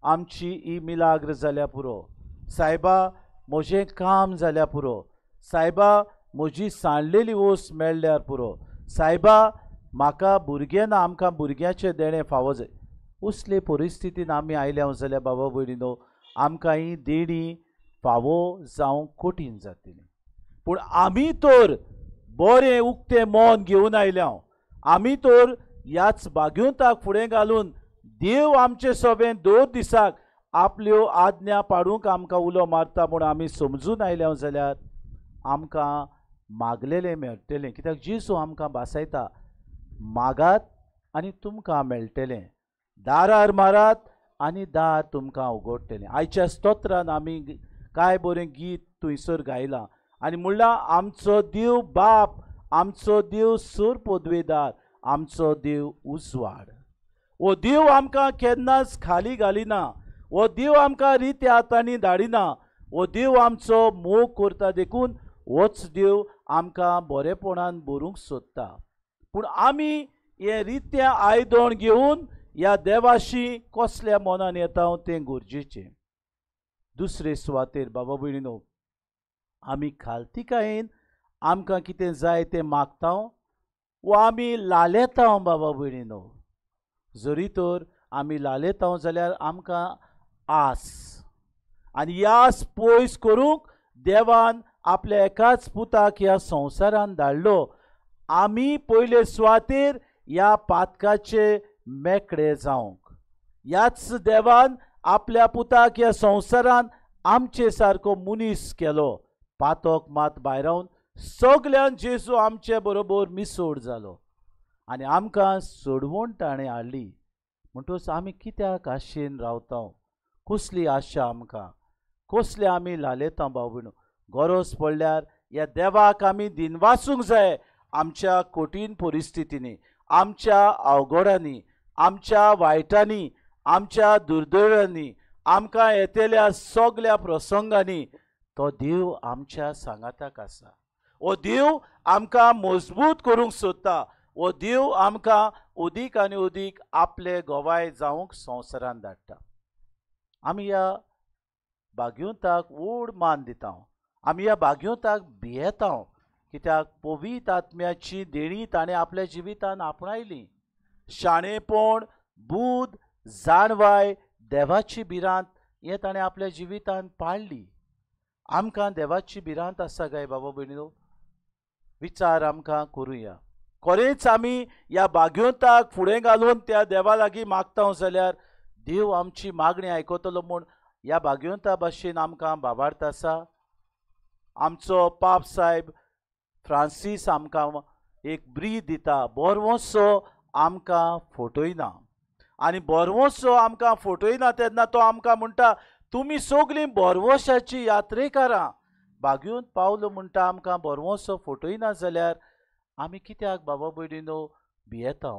आमची ही मिलाग्र जाल्या पुरो, सायबा म्हजें काम जाल्या पुरो, सायबा म्हजी सांडलेली वस्त मेळ्ळ्यार पुरो, सायबा म्हाका भुरगें ना, आमकां भुरग्याचें देणें फावो जाय. असले परिस्थितीन आमी आयल्या जाल्यार बाबा भयणीनो आमकां ही देणी फावो जावंक कठीण जातली. पूण आमी तर बरें उक्तें मन घेवन आयल्या. आमी तर ह्याच बागीवंताक फुडें घालून देव आमचे सोबें दर दिसाक आपल्यो आज्ञा पाडूंक आमकां उलो मारता म्हूण आमी समजून आयल्या जाल्यार आमकां मागलेलें मेळटलें. कित्याक जेजू आमकां भासायता, मागात आनी तुमकां मेळटलें, दारार मारात आनी दार तुमकां उगडटलें. आयच्या स्तोत्रान आमी काय बरें गीत थंयसर गायलां आनी म्हणलां, आमचो देव बाप, आमचो देव सूर पदवेदार, आमचो देव उजवाड. हो देव आमकां केन्नाच खाली घालिना, हो देव आमकां रित्या हातांनी धाडिना, हो देव आमचो मोग करता. देखून होच देव आमकां बरेपणान भरूंक सोदता. पूण आमी हें रित्या आयदण घेवन ह्या देवाशी कसल्या मनान येता तें गरजेचें. दुसरे सुवातेर बाबा भयणीनो आमी खालतिकायेन आमकां कितें जाय तें मागता वा आमी लालेता. बाबा भयणीनो जरी तर आमी लालेता जाल्यार आमकां आस, आनी ही आस पयस करूंक देवान आपल्या एकाच पुताक ह्या संवसारान धाडलो. आमी पयले सुवातेर ह्या पातकाचे मेकळे जावंक. ह्याच देवान आपल्या पुताक ह्या संवसारान आमचे सारको मनीस केलो. पातक मात भायरावन सगल्यान जेजू आमचे बरोबर मिसोड जालो आनी आमकां सोडवण ताणें हाडली. म्हणटकच आमी कित्याक आशेन रावता? कसली आशा आमकां? कसले आमी लालेता भाव भयणो? गरज पडल्यार ह्या देवाक आमी दिनवासूंक जाय. आमच्या कठीण परिस्थितींनी, आमच्या अवघडांनी, आमच्या वायटांनी, आमच्या दुर्दैवांनी, आमकां येतल्या सगल्या प्रसंगांनी तो देव आमच्या सांगाताक आसा. हो देव आमकां मजबूत करूंक सोदता. हो देव आमकां अदीक आनी अदीक आपले गोवाय जावंक संवसारान धाडटा. आमी ह्या बागीवंताक व्हड मान दिता. आमी ह्या बागीवंताक भियेता. कित्याक पवित्र आत्म्याची देणी ताणें आपल्या जिवितान आपणायली. शाणेपण, बूद, जाणवाय, देवाची भिरांत हें ताणें आपल्या जिवितान पाळ्ळी. आमकां देवाची भिरांत आसा काय बाबा भयणीनो? विचार आमकां करुया. खरेंच आमी ह्या बागीवंताक फुडें घालून त्या देवा लागीं मागता जाल्यार देव आमची मागणी आयकतलो म्हूण ह्या भाग्यवंता भाशेन आमकां भावार्थ आसा. आमचो पाप सायब फ्रांसीस आमकां एक ब्री दिता, बोरवोसो आमकां फटयना. आनी बोरवोसो आमकां फटयना तेन्ना तो आमकां म्हणटा तुमी सगळीं बोरवोशाची यात्रेकारां. भाग्यवंत पावलो म्हणटा आमकां बोरवोसो फटयना जाल्यार आमी कित्याक बाबा भयणीनो भियेता?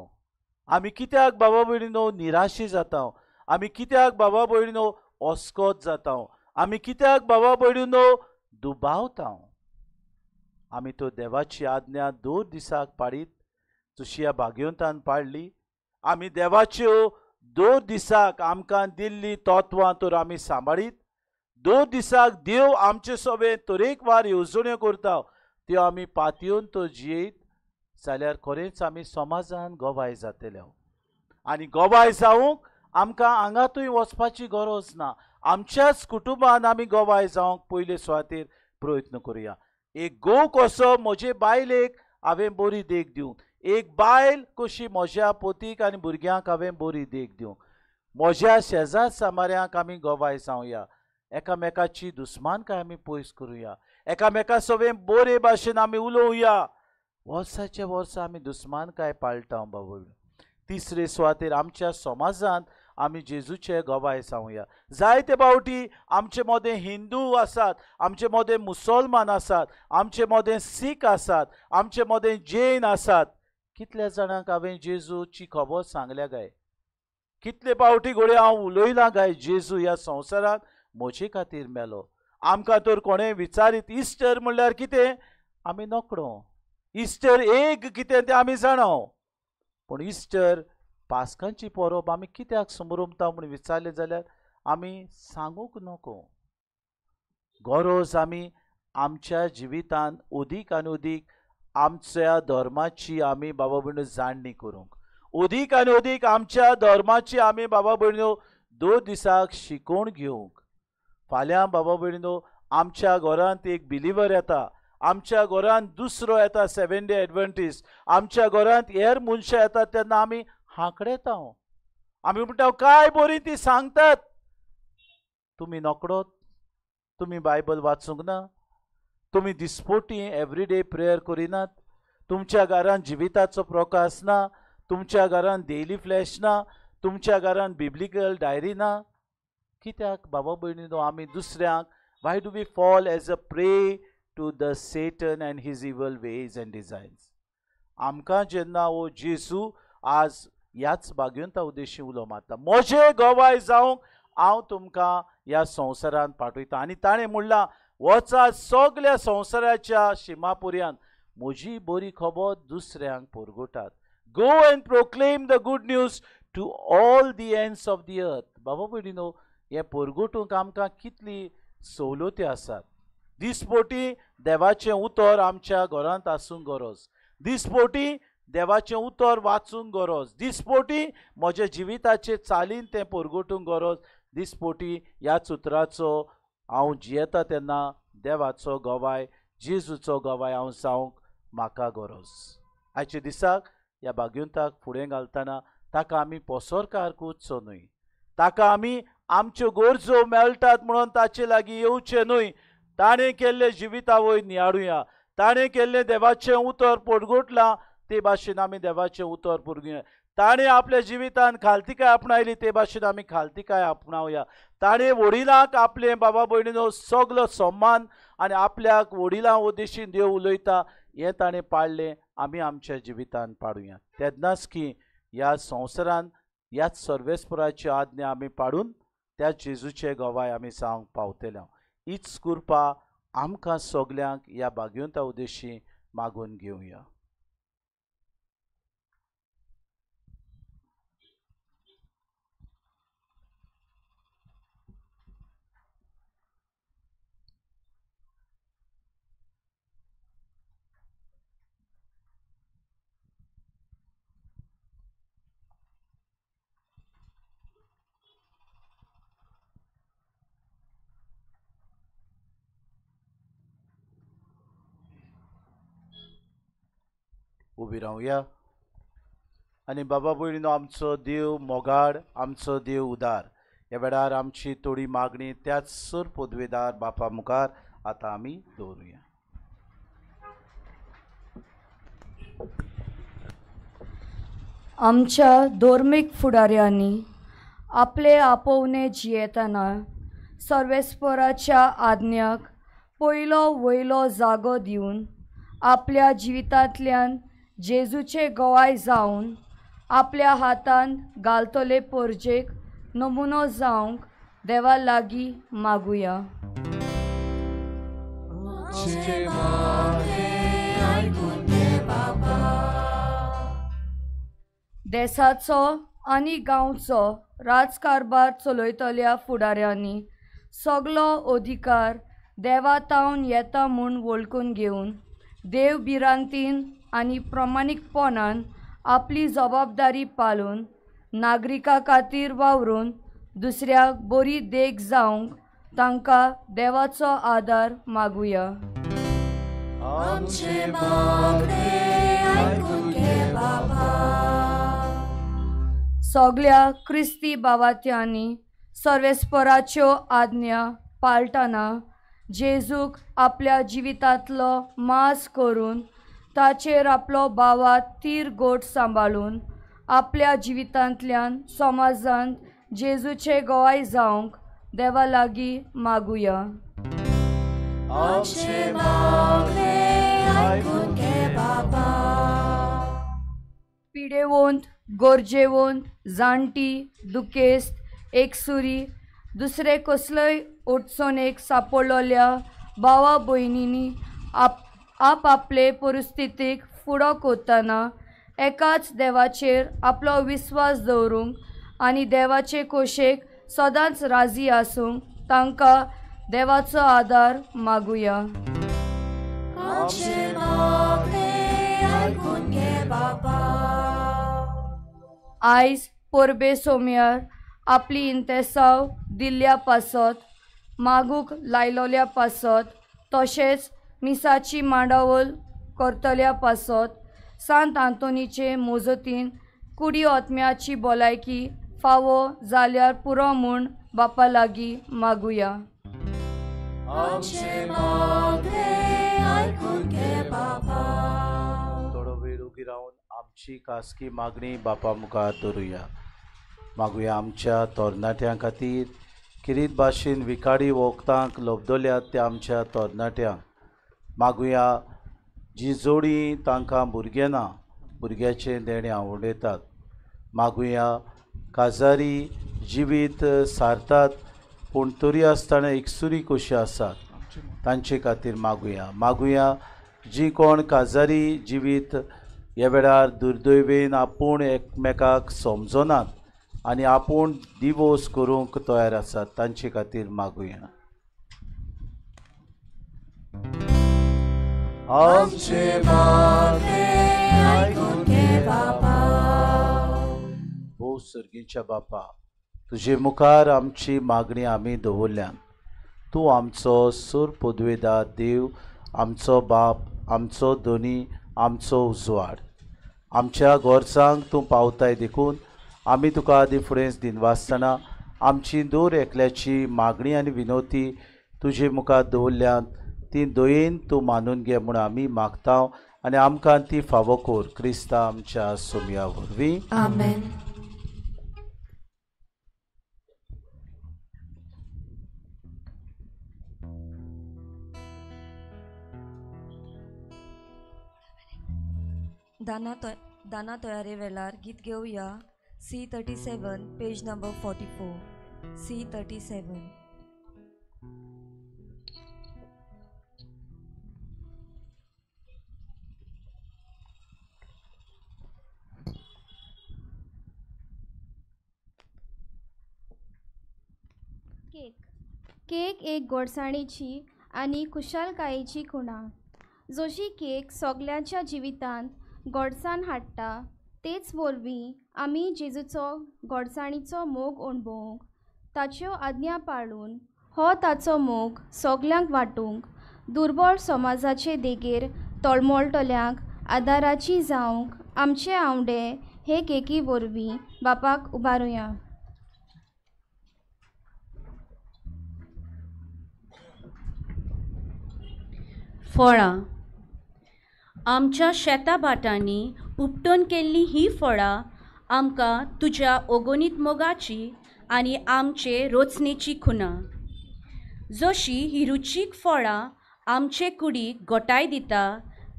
आमी कित्याक बाबा भयणीनो निराशी जाता? आमी कित्याक बाबा भयणीनो अस्कोत जाता? आमी कित्याक बाबा भयणीनो दुबावता? आमी तो देवाची आज्ञा 2 दिसाक पाडीत जशी ह्या भाग्यवंतान पाडली. आमी देवाच्यो 2 दिसाक आमकां दिल्ली तत्वां तर आमी सांबाळीत. 2 दिसाक देव आमचे सोबे तरेकवार येवजण्यो करता त्यो आमी पातयेवन तो जियेत जाल्यार खरेंच आमी समाजान गवाय जातले. आनी गवाय जावंक आमकां आंगातूय वचपाची गरज ना. आमच्याच कुटुंबान आमी गवाय जावंक पयले सुवातेर प्रयत्न करुया. एक घोव कसो म्हजे बायलेक हांवें बरी देख दिवंक, एक बायल कशी म्हज्या पोतीक आनी भुरग्यांक हांवें बरी देख दिवंक, म्हज्या शेजार सामाऱ्यांक आमी गवाय जावया. एकामेकाची दुस्मानकाय आमी पयस करुया. एकामेका सवें बरे भाशेन आमी उलोवया. वर्साचे वर्सा आमी दुस्मानकाय पाळटा बाबा. तिसरे सुवातेर आमच्या समाजांत आमी जेजूचे गवाय जावया. जायते फावटी आमचे मदें हिंदू आसात, आमचे मदें मुसलमान आसात, आमचे मदें सीख आसात, आमचे मदें जैन आसात. कितल्या जाणांक हांवें जेजूची खबर सांगल्या काय? कितले फावटी घडये हांव उलयलां काय जेजू ह्या संवसारांत म्हजे खातीर मेलो? आमकां तर कोणें विचारीत इस्टर म्हणल्यार कितें आमी नकळो. इस्टर एक कितें तें आमी जाणा, पूण इस्टर पास्कांची परब आमी कित्याक समरमता म्हूण विचारलें जाल्यार आमी सांगूंक नको. गरज आमी आमच्या जिवितांत अदीक आनी अदीक आमच्या धर्माची आमी बाबा भयणो जाणणी करूंक, अदीक आनी अदीक आमच्या धर्माची आमी बाबा भयणो 2 दिसाक शिकोवन घेवंक. फाल्यां बाबा भयणो आमच्या घरांत एक बिलिवर येता, आमच्या घरांत दुसरो येता 7 डे एडवेंटिस्ट, आमच्या घरांत हेर मनशां येतात तेन्ना आमी हांकडेता. आमी म्हणटा काय बरी ती सांगतात. तुमी नकडोत, तुमी बायबल वाचूंक ना, तुमी दिसपोटी एवरीडे प्रेयर करिनात, तुमच्या घरांत जिविताचो प्रकाश ना, तुमच्या घरांत डेली फ्लॅश ना, तुमच्या घरांत बिब्लिकल डायरी ना. कित्याक बाबा भयणीनो आमी दुसऱ्यांक why do we fall as a prey to the Satan and his evil ways and designs? आमकां जेन्ना हो जेजू आज ह्याच भाग्यवंता उद्देशी उलो मारता, म्हजे गवाय जावंक हांव तुमकां ह्या संवसारांत पाठयता. आनी ताणें म्हणलां वचा सगल्या संवसाराच्या शिमापुऱ्यान म्हजी बरी खबर दुसऱ्यांक पुरगुटात. Go and proclaim the good news to all the ends of the earth. बाबा भयणीनो हें पुरगुटूंक आमकां कितली सवलती आसात. दिसपोटी देवाचें उतर आमच्या घरांत आसूंक गरज, दिसपोटी देवाचें उतर वाचूंक गरज, दिसपोटी म्हज्या जिविताचे चालीन तें पुरगुटूंक गरज. दिसपोटी ह्याच उतराचो हांव जियेता तेन्ना देवाचो गवाय, जेजूचो गवाय हांव जावंक म्हाका गरज. आयच्या दिसाक ह्या भाग्यवंताक फुडें घालतना ताका आमी पोसोरकार करचो न्हय, ताका आमी आमच्यो गरजो मेळटात म्हणून ताचे लागीं येवचें न्हय. ताणें केल्लें जिविता वयर नियाळुया, ताणें केल्लें देवाचें उतर पोटगोटलां ते भाशेन आमी देवाचें उतर पुरगुया. ताणें आपल्या जिवितान खालतिकाय आपणायली ते भाशेन आमी खालतिकाय आपणावया. ताणें वडिलांक आपले बाबा भयणीनो सगलो सम्मान आनी आपल्याक वडिलां उद्देशीन देव उलयता हें ताणें पाळ्ळें, आमी आमच्या जिवितान पाडुया. तेन्नाच की ह्या संवसारान ह्याच सर्वेस्पराची आज्ञा आमी पाडून त्या जेजूचे गवाय आमी जावंक पावतले. हीच कृपा आमकां सगल्यांक ह्या भाग्यवंता उद्देशी मागून घेवया. उबी रावया. आनी बाबा भयणीनो, आमचो देव मोगाड, आमचो देव उदार. ह्या वेळार आमची थोडी मागणी त्याच सूर पदवेदार बापा मुखार आतां आमी दवरुया. आमच्या धर्मीक फुडाऱ्यांनी आपले आपोवणे जियेतना सर्वेस्पराच्या आज्ञाक पयलो वयलो जागो दिवन आपल्या जिवितांतल्यान जेजूचे गवाय जावन आपल्या हातान घालतले परजेक नमुनो जावंक देवा लागीं मागुया. देसाचो आनी गांवचो राजकारभार चलयतल्या फुडाऱ्यांनी सगलो अधिकार देवा तावन येता म्हूण वळखून घेवन देव भिरांतीन आनी प्रमाणीकपणान आपली जबाबदारी पाळून नागरिकां खातीर वावरून दुसऱ्याक बरी देख जावंक तांकां देवाचो आदार मागुया. सगल्या क्रिस्ती बावात्यांनी सर्वेस्पराच्यो आज्ञा पाळटना जेजूक आपल्या जिवितांतलो मास करून ताचेर आपलो बावा तीर गोट सांबाळून आपल्या जिवितांतल्यान समाजांत जेजूचे गवाय जावंक देवा लागीं मागुया. पिडेवंत, गरजेवंत, जाणटी, दुखेस्त, एकसुरी, दुसरे कसलोय अडचणेक सापडलेल्या भावा भयणींनी आप आपले परिस्थितीक फुडो करतना एकाच देवाचेर आपलो विस्वास दवरूंक आनी देवाचे खोशेक सदांच राजी आसूंक तांकां देवाचो आदार मागुया. आयज परबे सोम्यार आपली इंतेसांव दिल्ल्या पासत, मागूंक लायलोल्या पासत, तशेंच मिसाची मांडावळ करतल्या पासत सांत आंतोनीचे मोजतीन कुडी आत्म्याची भलायकी फावो जाल्यार पुरो म्हूण बापा लागीं मागुया. थोडो वेळ उगी रावन आमची खासगी मागणी बापा मुखार दवरुया. मागुया आमच्या तरणाट्यां खातीर, किरीत भाशेन विखाडी वखदांक लबदल्यात त्या आमच्या तरणाट्यांक. मागुया जी जोडी तांकां भुरगें ना, भुरग्याचें देणें आवडयतात. मागुया काजारी जिवीत सारतात पूण तरी आसतना एकसुरी कशी आसात तांचे खातीर मागुया. मागुया जी कोण काजारी जिवीत ह्या वेळार दुर्दैवेन आपूण एकमेकाक समजनात आनी आपूण डिवोर्स करूंक तयार आसात तांचे खातीर मागुया. आमचे मागणे आयकून घे बापा. भोव सर्गीच्या बापा, तुजे मुखार आमची मागणी आमी दवरल्यान. तूं आमचो सूर पदवेदार देव, आमचो बाप, आमचो धनी, आमचो उजवाड. आमच्या गरजांक तूं पावताय देखून आमी तुका आदी फुडेंच दिनवासतना आमची दर एकल्याची मागणी आनी विनवती तुजे मुखार दवरल्यान ती दयेन तूं मानून घे म्हूण आमी मागता आनी आमकां ती फावो कर, क्रिस्ता आमच्या सोमया वरवीं. आमेन. दाना तयारे वेळार गीत घेवया. C37 page number 44. C37. Cake एक गोडसाणेची आनी खुशालकायेची खुणा. जशी केक सगल्यांच्या जिवितांत गोडसाण हाडटा तेच वरवीं आमी जेजूचो गोडसाणीचो मोग अणभवूंक, ताच्यो आज्ञा पाळून हो ताचो मोग सगल्यांक वांटूंक, दुर्बळ समाजाचे देगेर तळमळटल्यांक आदाराची जावंक आमचे आंवडे हे केकी वरवीं बापाक उबारुया. फळां आमच्या शेता भाटांनी उपटून केल्लीं हीं फळां आमकां तुज्या ओगोनीत मोगाची आनी आमचे रोचणेची खुणा. जशी ही रुचीक फळां आमचे कुडीक गोटाय दिता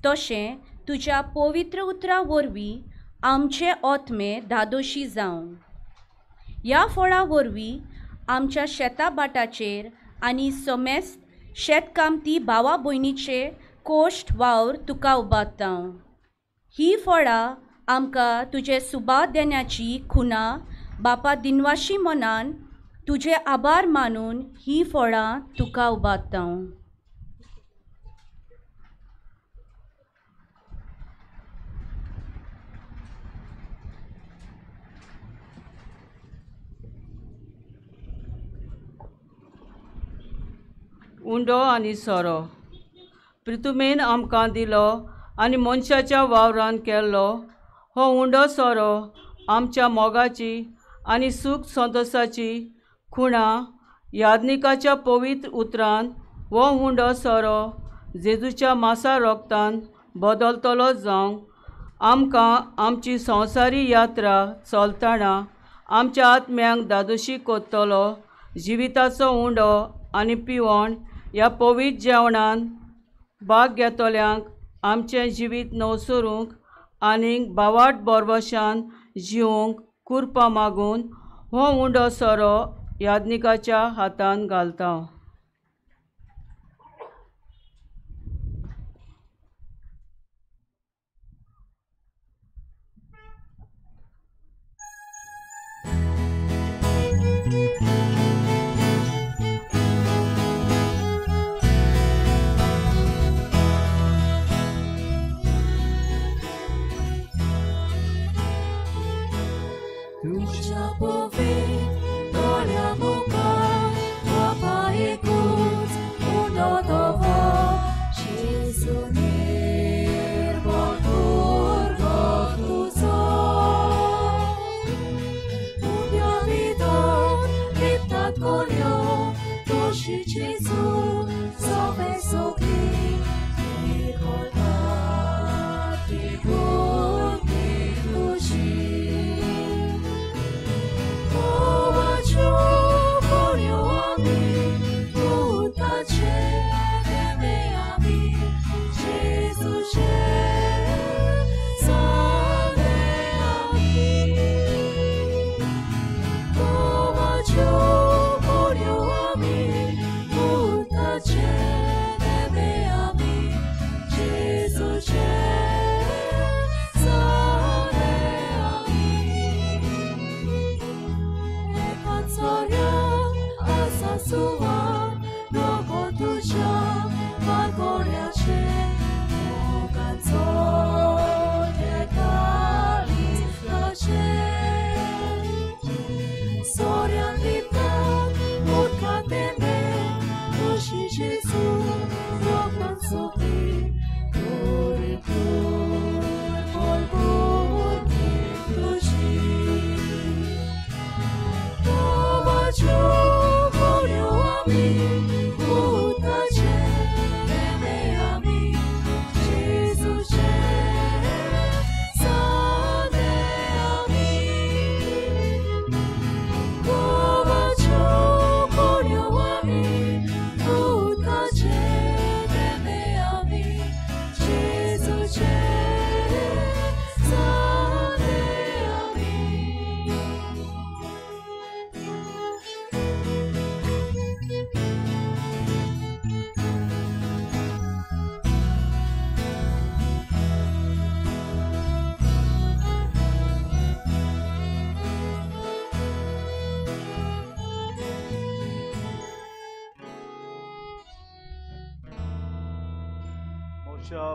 तशें तुज्या पवित्र उतरां वरवीं आमचे आत्मे धादोशी जावं. ह्या फळां वरवीं आमच्या शेता भाटाचेर आनी समेस्त शेतकामती भावा भयणीचे कोश्ट वावर तुका उबारता. ही फळां आमकां तुजे सुबा देण्याची खुणा. बापा दिनवाशी मनान तुजे आभार मानून ही फळां तुका उबारता. उंडो आनी सोरो प्रितुमेन आमकां दिलो आनी मनशाच्या वावरान केल्लो हो उंडो सोरो आमच्या मोगाची आनी सूख संतोशाची खुणा. याज्ञिकाच्या पवित्र उतरान हो उंडो सोरो जेजूच्या मासा रोगतान बदलतलो जावंक आमकां आमची संवसारी यात्रा चलतना आमच्या आत्म्यांक दादोशी कोत्तलो. जिविताचो उंडो आनी पिवण ह्या पवित्र जेवणान भाग घेतल्यांक आमचें जिवीत नवसरूंक आनीक बावाट बोरवशान जिवंक कुरपा मागून हो उंडो सोरो याज्ञिकाच्या हातान घालता. तुझ्या पवित्र दोळ्यां मुखार बापा एकूच उंडो दवर जेजू निर्मळ भुरगो तुजो. उब्या भितर लिपतात कोणयो तशी जेजू सवे सगळी निर्मळता ती बुद्धी तुजी.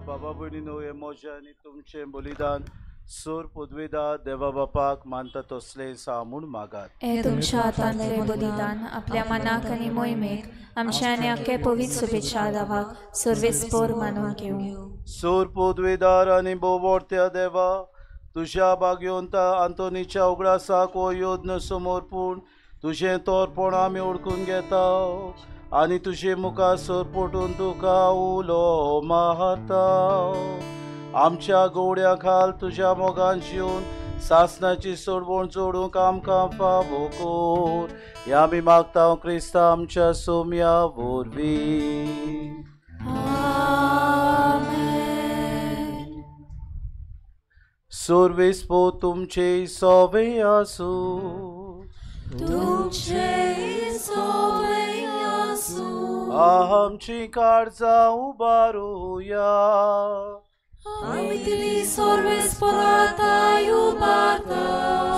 बाबा भयणीनो हे म्हजें आनी तुमचें बलिदान सोर पदवेदा देवा बापाक मानता तसलें सा म्हूण मागात. हे तुमच्या हातांतलें बलिदान आपल्या मनाक आनी मोहिमेक आमच्या आनी अख्खे पवित्र शुभेच्छा दावाक सर्वेस्पोर मानून घेवं. सोर पदवेदार आनी बोवोर्त्या देवा तुज्या भाग्यवंता आंतोनीच्या उगडासाक हो यज्ञ समर्पूण तुजें तोरपण आमी ओळखून घेता आनी तुजे मुखार सरपटून तुका उलो मारता. आमच्या गोवड्या खाल तुज्या मोगान जिवन सासनाची सोडवण जोडूंक आमकां फावो कर. हें आमी मागता क्रिस्ता आमच्या सोम्या वरवीं. सर्वेस्पो तुमचे सोवे आसूं. तुमचे सोवे आसूं. आमची काळजां उबारुया. आमी तिली सर्वेस्पराताय उबारता.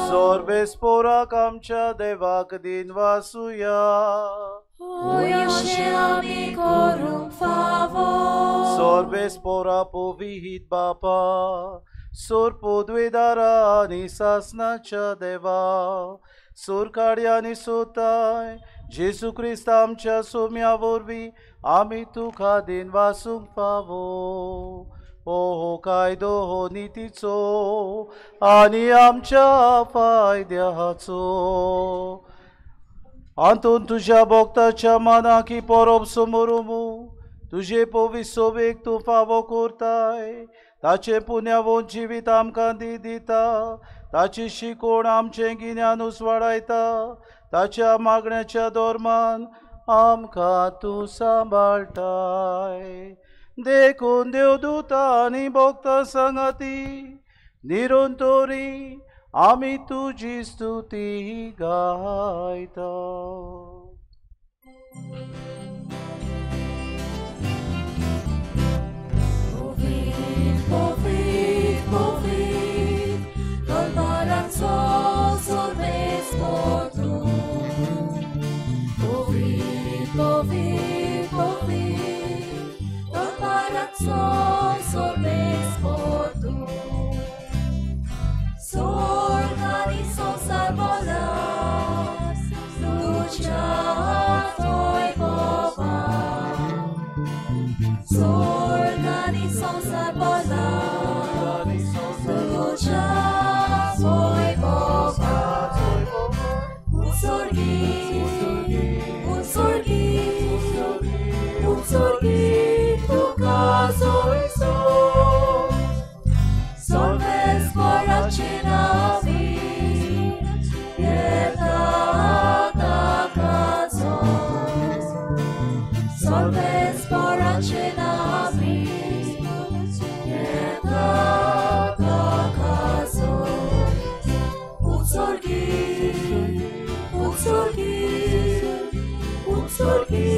सर्वेस्पराक आमच्या देवाक दिनवासुया. होय अशें आमी करूंक फावो. सर्वेस्परा पवित्र बापा, सोर पदवेदारा आनी सासनाच्या देवा, सोरकाडी आनी सोताय जेजू क्रिस्त आमच्या सोम्या वरवीं आमी तुका दिनवासूंक फावो. हो कायदो हो नितीचो आनी आमच्या फायद्याचो. आंतून तुज्या भक्ताच्या मनाक ही परब समोरुमू तुजे पवित्र सोबेक तूं फावो करताय. ताचें पुण्यावोन जिवीत आमकां दी दिता. ताची शिकवण आमचें गिन्यान उजवाडायता. ताच्या मागण्याच्या धर्मान आमकां तूं सांबाळटाय. देखून देवदूता आनी भक्तां सांगाती निरंतरी आमी तुजी स्तुती गायता. Povit, povit, Tolbaranzo sorvesportu. Povit, povit, povit, Tolbaranzo sorvesportu. Sorgani sonsabolas, lucha toi boba. Sorgani sonsabolas, lucha toi boba. Un sorgi, un sorgi, tu caso e so. Solves poracinavi, pietà caso. Solves poracinavi, pietà caso. Un sorgi, un sorgi, un sorgi,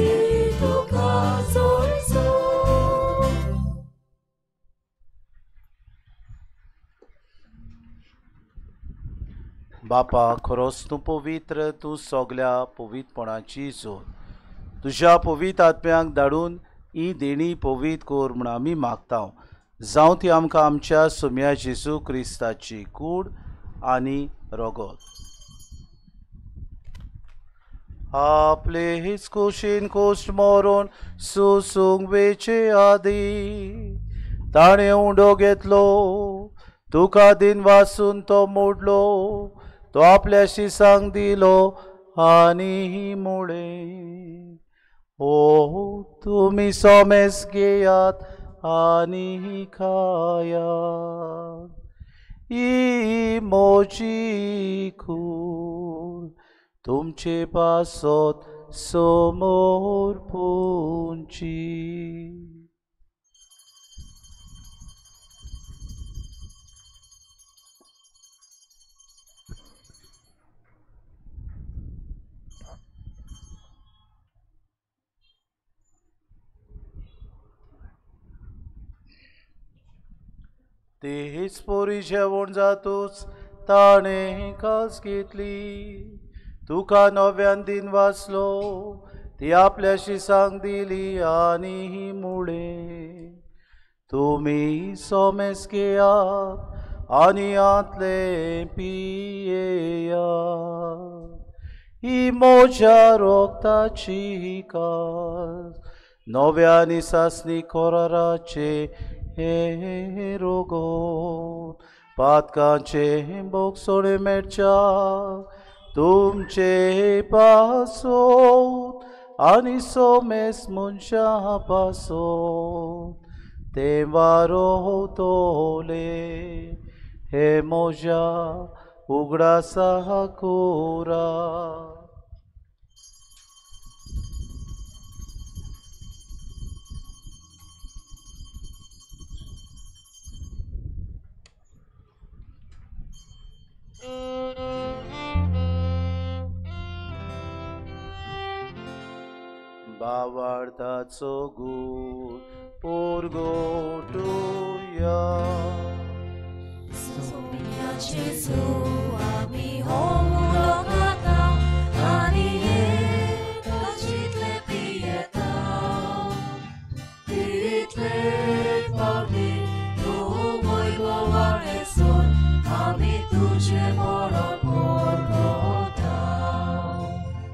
tu caso e so. बापा, खरोच तूं पवित्र, तूं सगल्या पवित्रपणाची जोड. तुज्या पवित्र आत्म्याक धाडून ही देणी पवित्र कर म्हूण आमी मागता. जावं ती आमकां आमच्या सोम्या जेजू क्रिस्ताची कूड आनी रगत. आपले हीच कुशीन कोश्ट मरोन सुसूंक वेचे आदी ताणें उंडो घेतलो, तुका दिनवासून तो मोडलो, तो आपल्या शिसांक दिलो आनी मुळे, ओ तुमी सोमेस घेयात आनी खायात. ही म्हजी कूड तुमचे पासत समोर पुंची. तीच पोरी जेवण जातूच ताणें कास घेतली, तुका नव्यान दिन वाचलो, ती आपल्याशी सांग दिली आनी मुळे, तुमी सोमेस घेयात आनी आंतले पियेयात. ही म्हज्या रोगताची कास नव्या सासनी कोराराचे हे रोगो पातकांचे भोगसोडे मेळच्या तुमचे पासोत आनी सोमेस मनशां पासोत ते वारोतोले हे म्हज्या उगडासा कोरा. बावार्थाचो गूर पोरगोटुया. सोम्या जेजू आमी हो उलो खाता आनी एका जितले पियेता तितले फावटी तूं वैभवाळे सोड आमी तुजें मरण पोरगोता.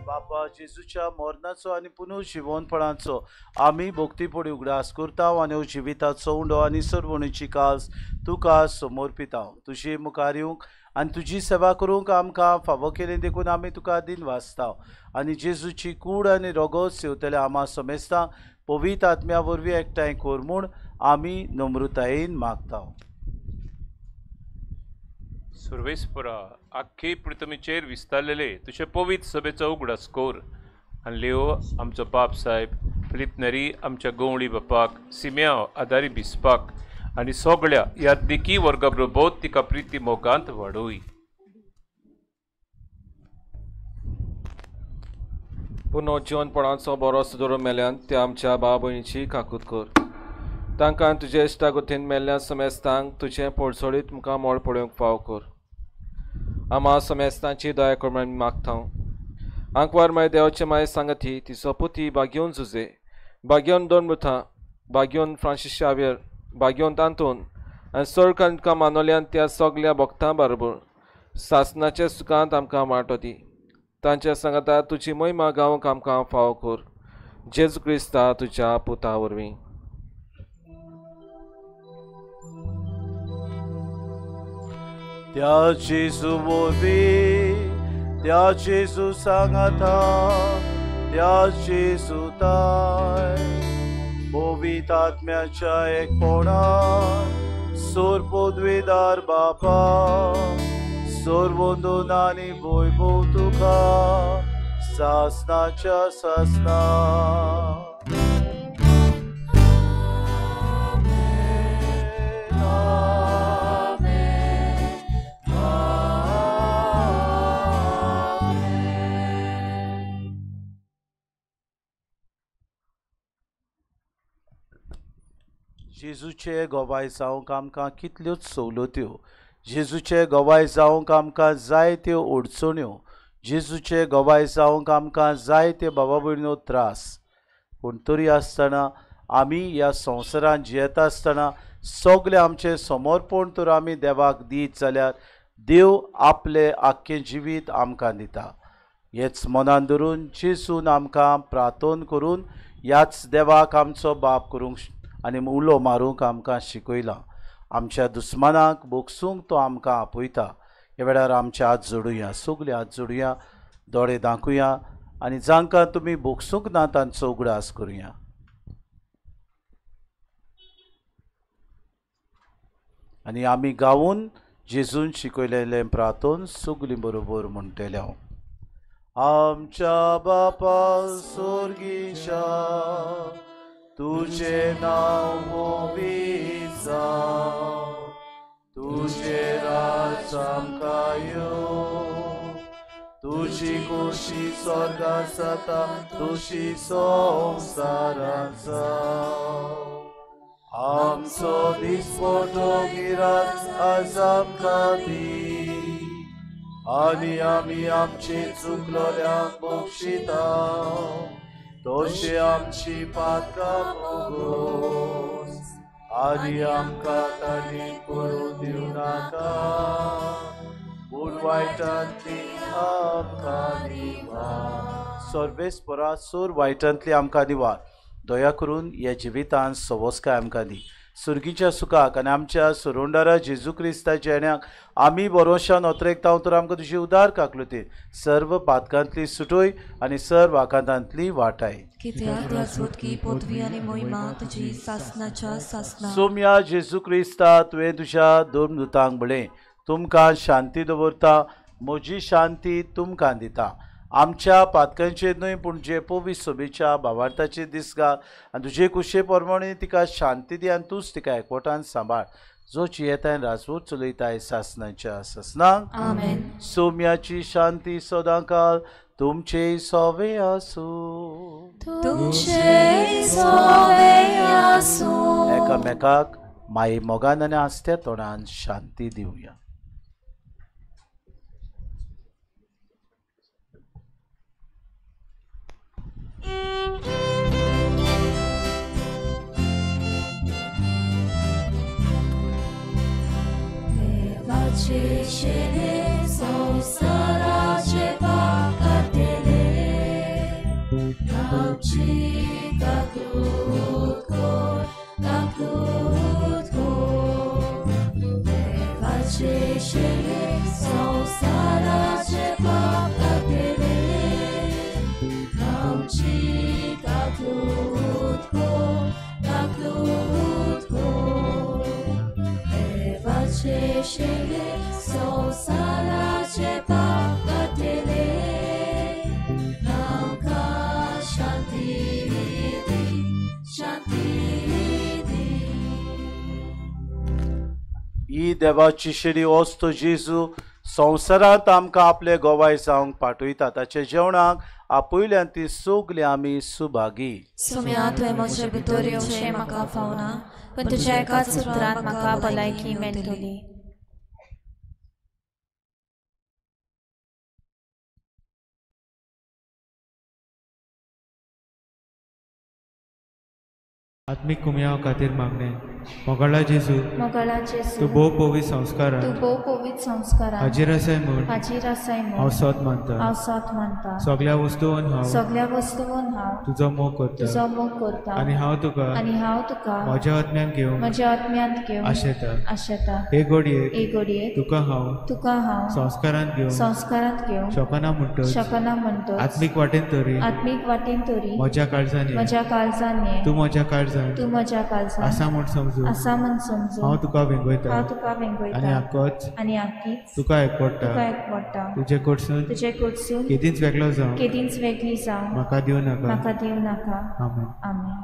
बापा जेजूच्या मरणाचो आनी पुनर्जिवनपणाचो आमी भक्तीपणी उगडास करता आनी जिविताचो उंडो आनी सरवणीची कास तुका समर्पिता. तुजे मुखार येवंक आनी तुजी सेवा करूंक आमकां फावो केली देखून आमी तुका दिन वाचता आनी जेजूची कूड आनी रोगोत सेवतले आमा समेस्ता पवित्र आत्म्या वरवीं एकठांय कर म्हूण आमी नम्रतायेन मागता. सुर्वेस्परा आख्खे पृथ्वीचेर विस्तारलेले तुजे पवित्र सभेचो उगडास कोर आनी लियो आमचो बाप साहेब फिलीप नरी आमच्या गवळी बापाक सिम्याव आदारी बिस्पाक आनी सगळ्या ह्या देखी वर्गा बरोबर तिका प्रिती मोगांत वाडोय. पुनर्जिवनपणाचो बरो सुदरो मेल्यान त्या आमच्या भाव भयणीची काकूत कर. तांकां तुजे इश्टागतीन मेल्ल्या समेस्तांक तुजें पोळसोळीत मुखार मोड पळोवंक फाव कर. आमा समेस्तांची दया कर म्हूण मागता. आंकवार माय देवाचे माय सांगती तिचो पुती बागेवन जुजे बागेवन दोन मृतां बागेवन फ्रांसीस शावियर बागेवन तांतून आनी सोळकां तुका मानवल्यान त्या सगल्या भक्तां बरोबर सासनाच्या सुखांत आमकां वांटो दी. तांच्या सांगाता तुजी महिमा गावंक आमकां फावो कर. जेजू क्रिस्ता तुज्या पुता वरवीं. त्या जेजू वरवीं, त्या जेजू सांगाता, त्या जेजू ताय पवित्र आत्म्याच्या एकपणान सोर पदवीदार बापा सोरवंदून आनी वैभव तुका सासनाच्या सासना. जेजूचे गवाय जावंक आमकां कितल्योच सवलत्यो, जेजूचे गवाय जावंक आमकां जायत्यो अडचण्यो, जेजूचे गवाय जावंक आमकां जायते बाबा भयणीनो त्रास. पूण तरी आसतना आमी ह्या संवसारांत जियेता आसतना सगळें आमचें समर्पण तर आमी देवाक दीत जाल्यार देव आपलें आख्खें जिवीत आमकां दिता. हेच मनान धरून जेजून आमकां प्रार्थना करून ह्याच देवाक आमचो बाप करूंक आनी उलो मारूंक आमकां शिकयलां. आमच्या दुस्मानाक भोगसूंक तो आमकां आपयता. ह्या वेळार आमचे हात जोडुया, सगळे हात जोडुया, दोळे दाखुया आनी जांकां तुमी भोगसूंक ना तांचो उगडास करुया. आनी आमी गावून जेजून शिकयलेलें प्रार्थन सगळीं बरोबर म्हणटले. हांव आमच्या बापा सोर्गीच्या तुझे नाव पवित्र जावं, तुझे राज आमकां येवं, तुजी खोशी स्वर्गार जाता तशी संवसारांत जावं. आमचो दिसपटो गिरास आज आमकां दी आनी आमी आमचे चुकलोल्यांक बक्षिता तशें आमची पातकां भोगोस आनी आमकां ताणी पडून दिवं नाका पूण वायटांतली आमकां निवार. सर्वेस्परा सोर वायटांतली आमकां निवार. दया करून ह्या जिवितांत सवस्काय आमकां दी. सुर्गीच्या सुखाक आनी आमच्या सुरोंडारा जेजू क्रिस्ताच्या येण्याक आमी बरोशान ओतरेकता तर आमकां तुजी उदार काकलुती सर्व पातकांतली सुटोय आनी सर्व आकांतांतली वाटाय. कित्याक राजवटकी पदवी आनी मोहिमा तुजी सासनाच्या सासना. सोम्या जेजू क्रिस्ता तुवें तुज्या दोन दुतांक म्हळें तुमकां शांती दवरता, म्हजी शांती तुमकां दिता. आमच्या पातकांचेर न्हय पूण जे पवित्र सोबेच्या भावार्थाचेर दीस घाल आनी तुजे कुशे प्रमाणे तिका शांती दी आनी तूंच तिका एकवटान सांबाळ, जो जियेताय राजवट चलयताय सासनाच्या सासनाक. आमेन. सोम्याची शांती सदांकाळ तुमचे सोवे आसूं. तुमचे सोवे आसूं. एकामेकाक माये मोगान आनी आस्त्या तोंडान शांती दिवया. देवाचे शेणे संवसाराचे पाप काडटले, आमची काकूत कर, काकूत कर. देवाचे शेणे संवसाराचे पाप काडटले, आमची काकूत कर, काकूत कर. देवाचे शेणे संवसाराचे पाप काडटले, आमकां शांती दी, शांती दी. ही देवाची शेरी वस्तू जेजू संवसारांत आमकां आपले गोवाय जावंक पाठयता. ताच्या जेवणाक आपयल्यान ती सगळीं आमी सुभागी. सोम्या तुवें म्हजे भितर येवचें म्हाका फावना, पूण तुज्या एकाच उतरान म्हाका भलायकी मेळटली. आत्मीक कुमयाव खातीर मागणें. मोगाळा जेजू, मोगाळा जेजू, तूं भोव पवित्र संस्कारान, तूं भोव पवित्र संस्कारान हाजीर आसाय म्हूण, हाजीर आसाय म्हूण हांव सोत मानता, हांव सोत मानता. सगळ्या वस्तून हांव, सगळ्या वस्तून हांव तुजो मोग करता, तुजो मोग करता. आनी हांव तुका, आनी हांव तुका म्हज्या आत्म्यांत घेवन, म्हज्या आत्म्यांत घेवन आशेता, आशेता. हे घडयेक, हे घडयेक तुका हांव, तुका हांव संस्कारांत घेवन, संस्कारांत घेवन शकना म्हणटच, शकना म्हणटच आत्मीक वाटेन तरी, आत्मीक वाटेन तरी म्हज्या काळजान, म्हज्या काळजान तूं म्हज्या काळजान, तूं म्हज्या काळजान आसा म्हूण समजून, आसा म्हूण समजून हांव तुका वेंगयता, हांव तुका वेंगयता. आनी आकोच, आनी आकीच तुका एकवटा, तुका एकवटा. तुजे कडसून, तुजे कडसून केदींच वेगळो जावं, केदींच वेगळी जावं म्हाका दिवं नाका, म्हाका दिवं नाका. आमेन. आमेन.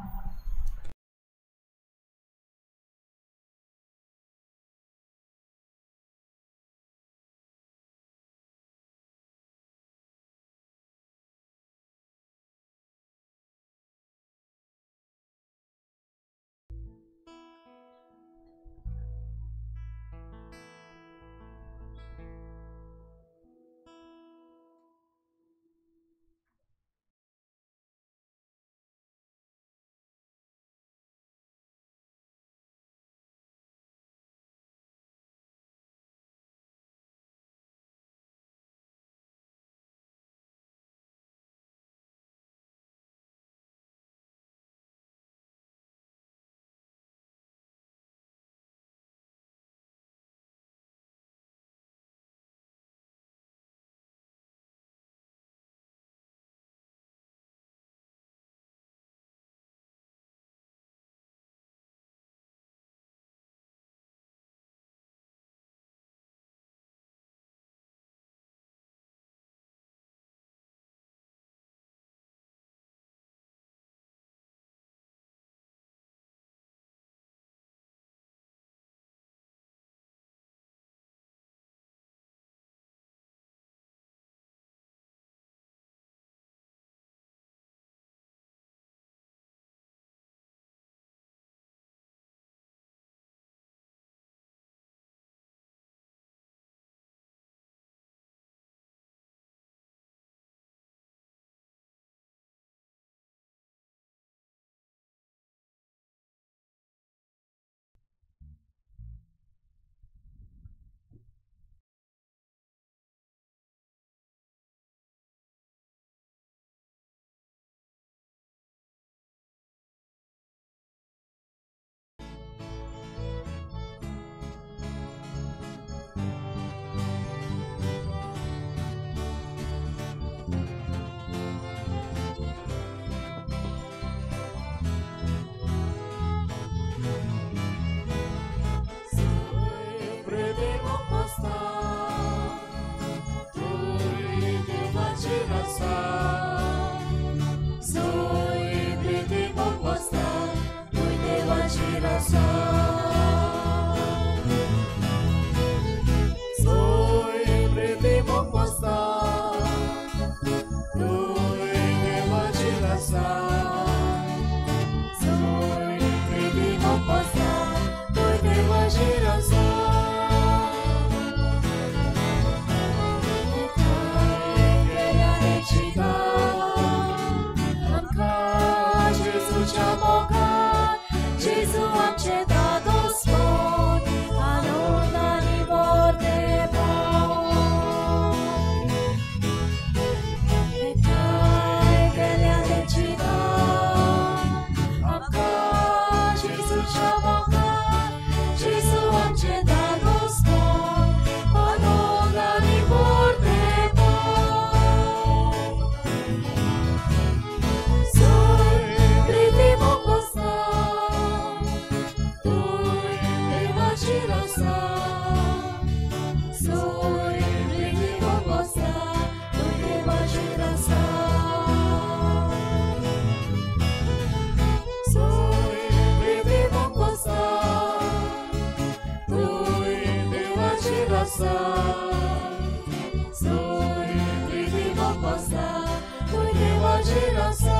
देवाचेर आसा.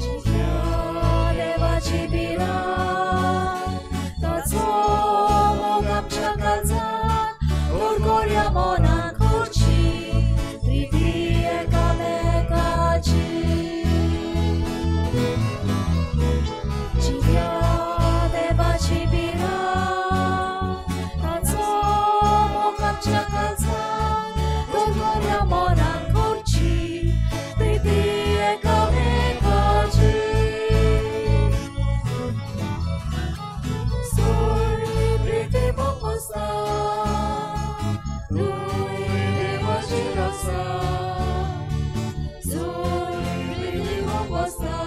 जिव्या देवाची भिरांत, ताचो मोग आमच्या काळजांत, गोडगोड्या मनाक करची प्रिती एकामेकाची. जिव्या देवाची भिरांत, ताचो मोग आमच्या काळजांत, गोडगोड्या मनाक करची प्रिती एकामेकाची. सोय प्रिती मोग आसा, तूंय देवाचेर आसा. सोय प्रिती मोग आसा,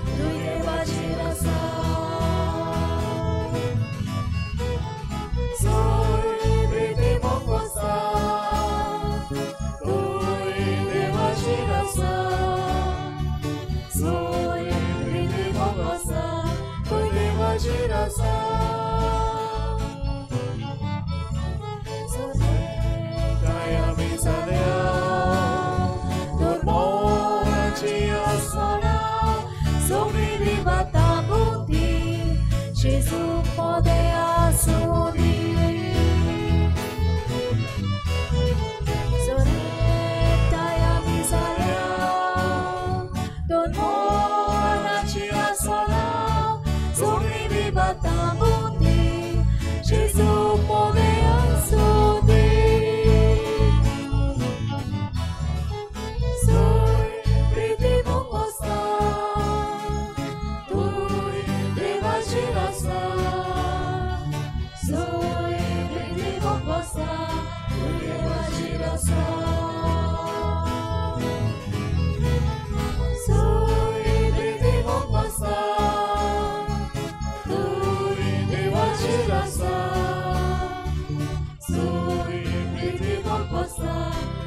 तूंय देवाचेर आसा. सोय प्रिती मोग आसा, तूंय देवाचेर आसा. सोय प्रिती मोग आसा, तूंय देवाचेर आसा. Gesù potea suni. Soretta e amisarea, don monaci sola, sobriviva tambuti, Gesù potea suni. Soi priti bongosta, tui devaci rasa. Soi priti bongosta, tui devaci rasa. Soi priti bongosta, tui devaci rasa. Soi priti bongosta,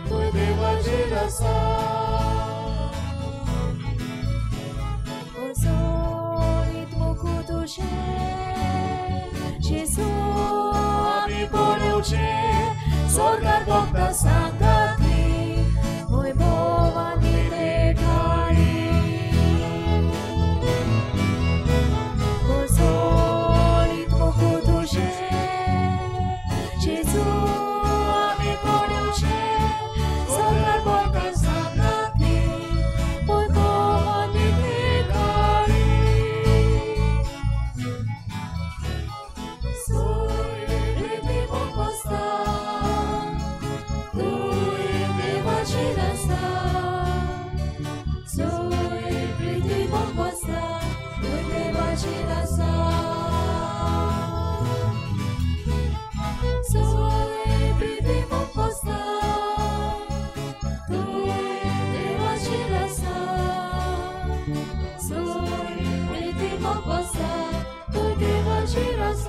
tui devaci rasa. Solid mucutușe, Gesù ami poleuce, sorgar bocta sangati, moi bovani te cari. Solid mucutușe, Gesù ami poleuce, sorgar bocta sangati, moi bovani te cari. Soi priti bongosta, tui devaci rasa. Soi priti bongosta, tui devaci rasa. Soi priti bongosta, tui devaci rasa. Soi priti bongosta, tui devaci rasa.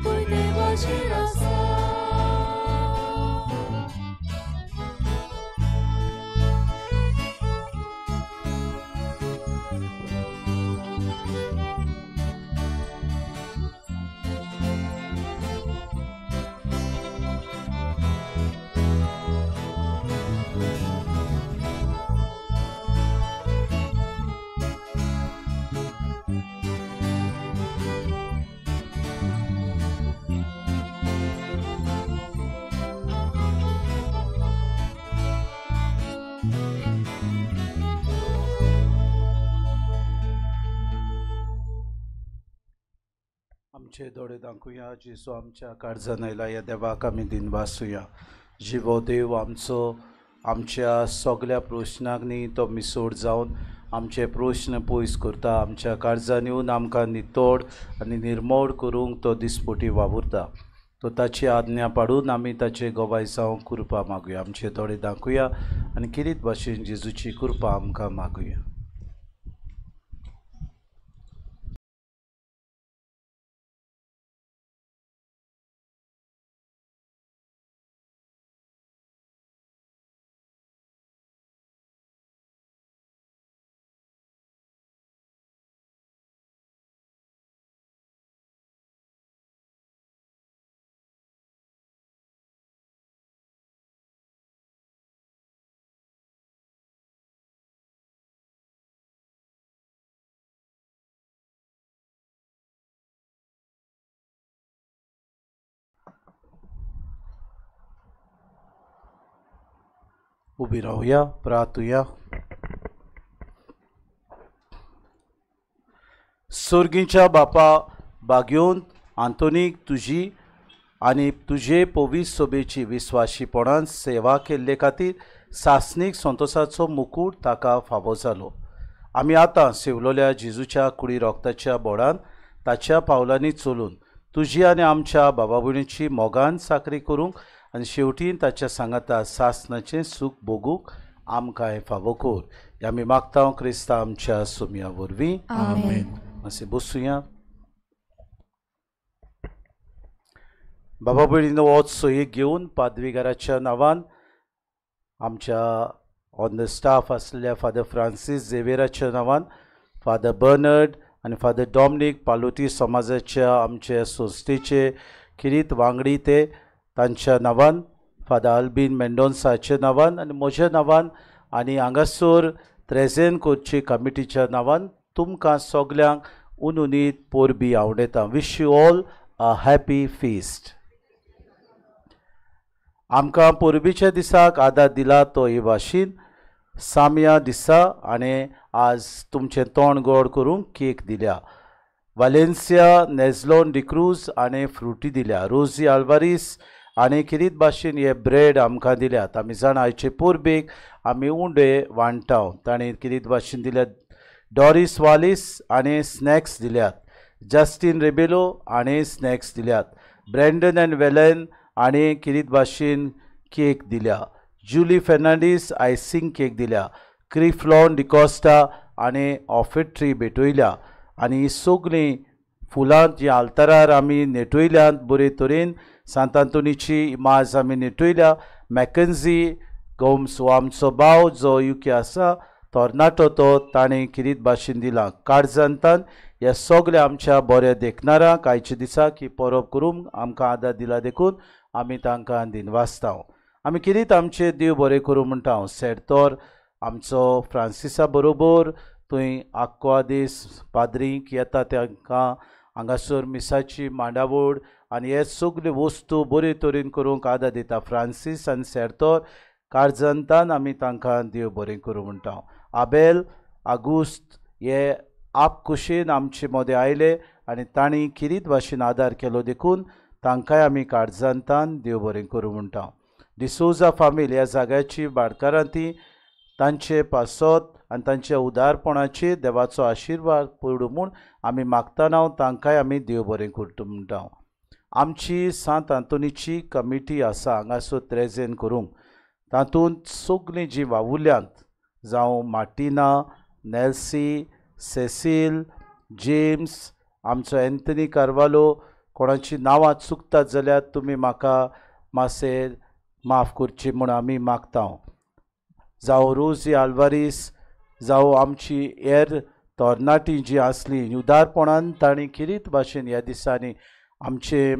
Soi devaci rasa. आमचे दोळे दाखोवया जेजू आमच्या काळजान आयला ह्या देवाक आमी दिनवासुया. जिवो देव आमचो आमच्या सगल्या प्रश्नांक न्ही तो मिसोड जावन आमचे प्रश्न पयस करता. आमच्या काळजान येवन आमकां नितोड आनी निर्मोड करूंक तो दिसपटी वावुरता. तो ताची आज्ञा पाडून आमी ताचे गवाय जावंक कृपा मागुया. आमचे दोळे दाखोवया आनी किरीत भाशेन जेजूची कृपा आमकां मागुया. उबी रावया, प्रातुया. सोर्गीच्या बापा बागयोन आंतोनीक तुजी आनी तुजे पवित्र सोबेची विस्वाशीपणान सेवा केल्ले खातीर सासणीक संतोसाचो मुकूट ताका फावो जालो. आमी आतां सेवलोल्या जेजूच्या कुडी रोगताच्या बोडान ताच्या पावलांनी चलून तुजी आनी आमच्या बाबा भयणीची मोगान साकरी करूंक आनी शेवटी ताच्या सांगाता सासणाचें सूख भोगूंक आमकां फावो कर. हें आमी मागता क्रिस्ता आमच्या सोम्या वरवीं. आमेन. मातशें बसुया. बाबा भयणीनो वच सोयीक घेवन पादवीगाराच्या नांवान आमच्या ऑन the staff आसलेल्या फादर फ्रांसीस झेवियराच्या नांवान, फादर बर्नर्ड आनी फादर डॉमनीक पालोती समाजाच्या आमचे संस्थेचे किरीत वांगडी ते तांच्या नांवान, फादर आल्बीन मेंडोन्साच्या नांवान आनी म्हज्या नांवान आनी हांगासर त्रेझेन कोरची कमिटीच्या नांवान तुमकां सगल्यांक उनुनीत परबी आवडटा. Wish you all a happy feast. आमकां परबीच्या दिसाक आदार दिला तो हे भाशेन सामया दिसा आनी आज तुमचें तोंड गोड करूंक केक दिल्या. वालेन्सिया नेझलोन डिक्रूज आनी फ्रुटी दिल्या. रोजी आल्वारीस आनी किरीत भाशेन हे ब्रेड आमकां दिल्यात. आमी जाणा आयचे परबेक आमी उंडे वांट्टा. ताणें किरीत भाशेन दिल्यात. डॉरीस वालीस आनी स्नॅक्स दिल्यात. जस्टीन रेबेलो आनी स्नॅक्स दिल्यात. ब्रँडन एंड वेलन आनी किरीत भाशेन केक दिल्या. जुली फेर्नांडीस आयसींग केक दिल्या. क्रिफ्लॉन डिकॉस्टा आनी ऑफेट्री भेटयल्या. आनी सगळीं फुलां जी आल्तारार आमी नेटयल्यांत बरे तरेन सांत आंतोनीची इमाज आमी नेटयल्या. मॅकन्झी गोम्स हो आमचो भाव जो युके आसा तरणाटो तो ताणें किरीत भाशेन दिलां. काळजांतान ह्या सगल्या आमच्या बऱ्या देखणारांक आयच्या दिसाक ही परब करूंक आमकां आदार दिला देखून आमी तांकां दिनवासता. आमी किरीत आमचें देव बरें करूं म्हणटा. सेडतोर आमचो फ्रांसिसा बरोबर थंय आक्को आदेस पाद्रींक येता तांकां हांगासर मिसाची मांडावळ आनी हे सगल्यो वस्तू बरे तरेन करूंक आदार दिता. फ्रांसीस आनी सेर्तोर काळजांतान आमी तांकां देव बरें करूं म्हणटा. आबेल आगुस्त हे आपखुशेन आमचे मदें आयले आनी तांणी किरीत भाशेन आदार केलो देखून तांकांय आमी काळजांतान देव बरें करूं म्हणटा. डिसोजा फामील ह्या जाग्याची भाटकारां ती तांचे पासत आनी तांच्या उदारपणाचेर देवाचो आशिर्वाद पडूं म्हूण आमी मागतना तांकांय आमी देव बरें करता म्हणटा. आमची सांत आंतोनीची कमिटी आसा हांगासर त्रेझेन करूंक तातूंत सगळीं जीं वावुरल्यांत जावं मार्टिना, नॅल्सी, सेसील, जेम्स, आमचो एंथनी कार्वालो, कोणाची नांवां चुकतात जाल्यार तुमी म्हाका मातशें माफ करची म्हूण आमी मागता. जावं रोजी आल्वारीस, जावं आमची हेर तरणाटी जी आसली उदारपणान तांणी किरीत भाशेन ह्या दिसांनी आमचे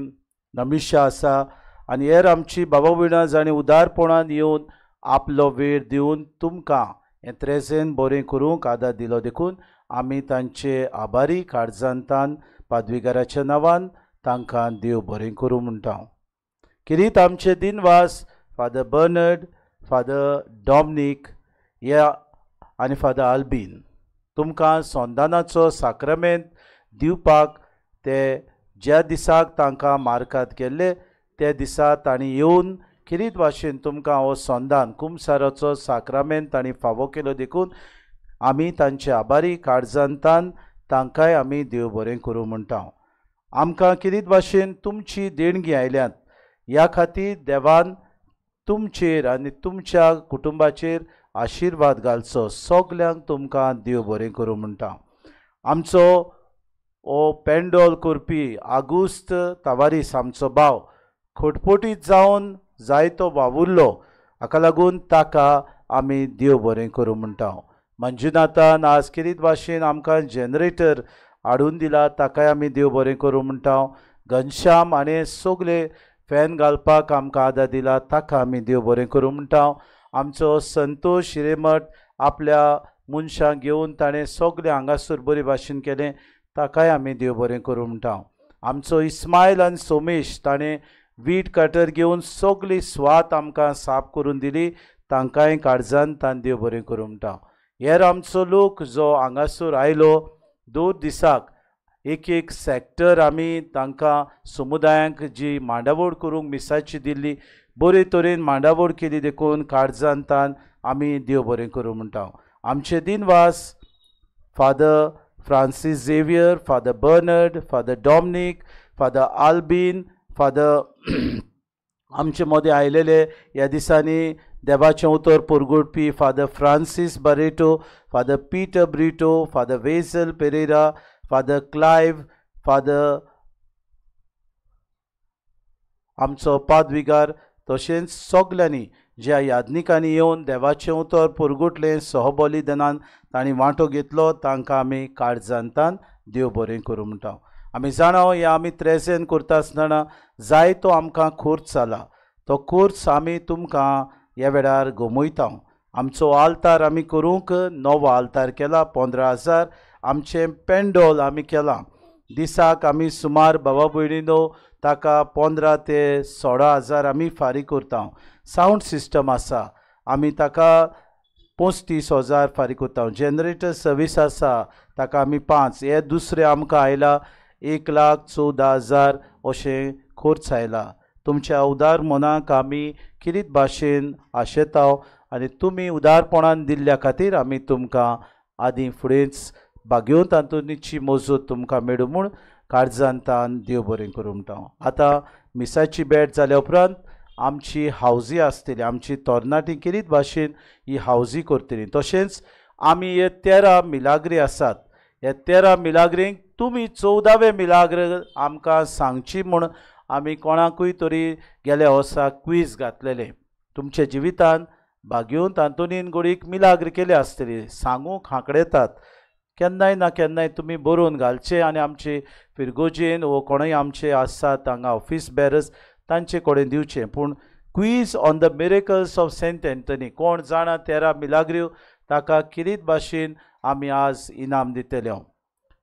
नमिशा आसा आनी हेर आमची बाबा भयणां जांणी उदारपणान येवन आपलो वेळ दिवन तुमकां हें त्रेझेन बरें करूंक आदार दिलो देखून आमी तांचे आभारी काळजांतान पादवीगाराच्या नांवान तांकां देव बरें करूं म्हणटा. किरीत आमचे दिनवास फादर बर्नर्ड, फादर डॉमनीक ह्या आनी फादर आल्बीन तुमकां संदानाचो साक्रमेंत दिवपाक ते ज्या दिसाक तांकां मार्कात केल्ले त्या दिसा तांणी येवन खेरीत भाशेन तुमकां हो संदान कुमसाराचो साक्रामेंत तांणी फावो केलो देखून आमी तांचे आभारी काळजांतान तांकांय आमी देव बरें करूं म्हणटा. आमकां खेरीत भाशेन तुमची देणगी आयल्यात ह्या खातीर देवान तुमचेर आनी तुमच्या कुटुंबाचेर आशिर्वाद घालचो. सगल्यांक तुमकां देव बरें करूं म्हणटा. आमचो हो पेंडोल करपी आगुस्त तावारीस आमचो भाव खटपटीत जावन जायतो वावुरलो, हाका लागून ताका आमी देव बरें करूं म्हणटा. मंजुनाथान आज खेरीत भाशेन आमकां जनरेटर हाडून दिला, ताकाय आमी देव बरें करूं म्हणटा. घनश्याम हाणें सगळे फॅन घालपाक आमकां आदार दिला, ताका आमी देव बरें करूं म्हणटा. आमचो संतोष हिरेमठ आपल्या मनशांक घेवन ताणें सगळें हांगासर बरे भाशेन केलें, ताकाय आमी देव बरें करूं म्हणटा. आमचो इस्मायल आनी सोमेश ताणें वीट कटर घेवन सगळी स्वात आमकां साफ करून दिली, तांकांय काळजान ताण देव बरें करूं म्हणटा. हेर आमचो लोक जो हांगासर आयलो 2 दिसाक एक एक सॅक्टर आमी तांकां समुदायांक जी मांडावळ करूंक मिसाची दिल्ली बरे तरेन मांडावळ केली देखून काळजान तान आमी देव बरें करूं म्हणटा. आमचे दिनवास Father Francis Xavier, Father Bernard, Father Dominic, Father Albin, Father आमचे मदें आयलेले ह्या दिसांनी देवाचें उतर पुरगुटपी Father Francis Barreto, Father Peter Brito, Father Wezel Pereira, Father Clive, Father आमचो पादविगार, तशेंच सगल्यांनी ज्या याज्ञिकांनी येवन देवाचें उतर पुरगुटलें सहबलिदानान तांणी वांटो घेतलो तांकां आमी काळजांतान देव बरें करूं म्हणटा. आमी जाणा हें आमी त्रेजेन करता आसतना जायतो आमकां खर्च जाला, तो खर्च आमी तुमकां ह्या वेळार गमयता. आमचो आल्तार आमी करूंक नवो आल्तार केला 15,000, आमचें पेंडोल आमी केलां. दिसाक आमी सुमार बाबा भयणीनो ताका 15 ते 16,000 आमी फारीक करता. सावंड सिस्टम आसा आमी ताका 35,000 फारीक करता. जनरेटर सर्वीस आसा ताका आमी 5, हे दुसरें आमकां आयला 1,14,000 अशें खर्च आयला. तुमच्या उदार मनाक आमी खेरीत भाशेन आशेता आनी तुमी उदारपणान दिल्ल्या खातीर आमी तुमकां आदीं फुडेंच भाग्योवंत आंतोनीची मजत तुमकां मेळूं म्हूण काळजान तान देव बरें करूं म्हणटा. आतां मिसाची भेट जाल्या उपरांत आमची हावजी आसतली, आमची तरणाटी खेरीत भाशेन ही हावजी करतली. तशेंच आमी हे 13 मिलाग्री आसात, ह्या 13 मिलाग्रींक तुमी 14वें मिलाग्र आमकां सांगची म्हूण आमी कोणाकूय तरी गेल्या वर्सा क्वीज घातलेलें. तुमच्या जिवितान भाग्योवंत आंतोनीन गोडीक मिलाग्र केले आसतली, सांगूंक हांकडेतात, केन्नाय ना केन्नाय तुमी बरोवन घालचे आनी आमचे फिरगोजेन वो कोणूय आमचे आसात हांगा ऑफिस बॅरर्स तांचे कडेन दिवचें. पूण quiz on the miracles of Saint Anthony कोण जाणा 13 मिलाग्र्यो ताका खेरीत भाशेन आमी आज इनाम दितले.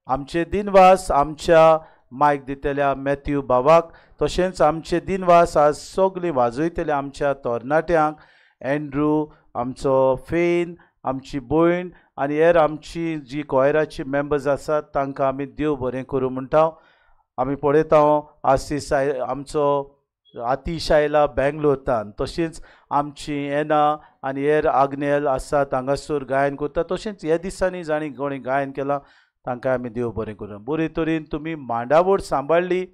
आमचे दिनवास आमच्या मायक दितल्या मॅथ्यू बाबाक, तशेंच आमचे दिनवास आज सगळीं वाजयतले आमच्या तरणाट्यांक, एंड्रू आमचो फेन, आमची भयण आनी हेर आमची जी कॉयराची मेंबर्स आसात तांकां आमी देव बरें करूं म्हणटा. आमी पळयता आसीस आमचो आतिश आयला बेंगलोरतान, तशेंच आमची एना आनी हेर आग्नेल आसात हांगासर गायन करता, तशेंच ह्या दिसांनी जांणी कोणी गायन केलां तांकां आमी देव बरें करूं. बरे तरेन तुमी मांडावळ सांबाळ्ळी,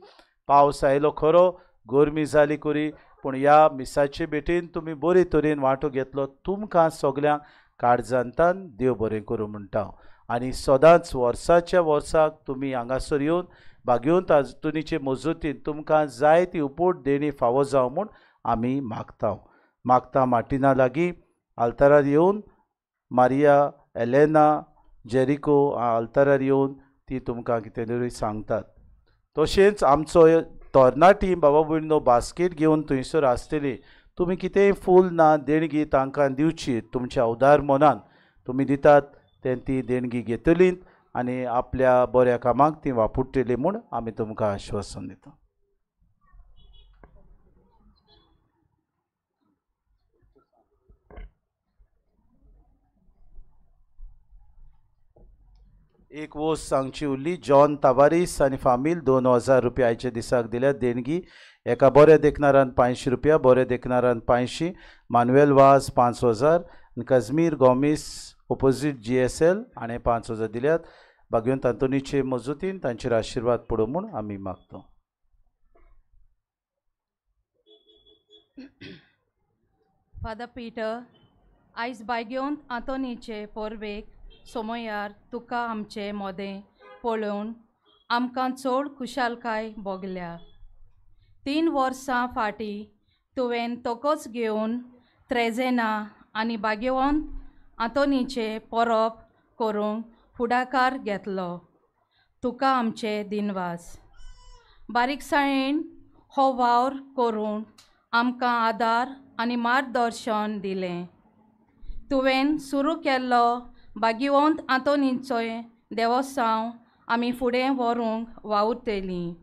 पावस आयलो खरो, गरमी जाली खरी, पूण ह्या मिसाचे भेटीन तुमी बरे तरेन वांटो घेतलो, तुमकां सगल्यांक काळजांतान देव बरें करूं म्हणटा. आनी सदांच वर्साच्या वर्साक तुमी हांगासर येवन भाग्योवंत आंतोनीचे मजतीन तुमकां जाय ती उपोट देणी फावो जावं म्हूण आमी मागता. मागता मार्टिना लागीं आल्तारार येवन मारिया एलेना जेरिको आल्तारार येवन ती तुमकां कितें तरी सांगतात. तशेंच आमचो तरणाटी बाबा भयणीनो बास्केट घेवन थंयसर आसतली, तुमी कितेंय फूल ना देणगी तांकां दिवची, तुमच्या उदार मनान तुमी दितात तें ती देणगी घेतली आनी आपल्या बऱ्या कामाक ती वापरतली म्हूण आमी तुमकां आश्वासन दिता. एक वोस सांगची उरली. जॉन तावारीस आनी फामील 2000 रुपया आयच्या दिसाक दिल्या देणगी. एका बऱ्या देखणारान 500 रुपया, बऱ्या देखणारान 500, मानुएल वाज 5000 आनी Kazmir Gomes opposite GSL हाणें 5000 दिल्यात. भाग्यवंत आंतोनीचे मजुतीन तांचेर आशिर्वाद पडूं म्हूण आमी मागता. फादर पीटर, आयज भाग्यवंत आंतोनीचे परबेक सोमयार तुका आमचे मोदें पळोवन आमकां चड खुशालकाय भोगल्या. 3 वर्सां फाटीं तुवें तोकोच घेवन त्रेजेना आनी भाग्यवंत आंतोनीचे परब करूंक फुडाकार घेतलो. तुका आमचे दिनवास. बारीकसाणेन हो वावर करून आमकां आदार आनी मार्गदर्शन दिलें. तुवें सुरू केल्लो भाग्यवंत आंतोनीचो देवोसांव आमी फुडें व्हरूंक वावुरतलीं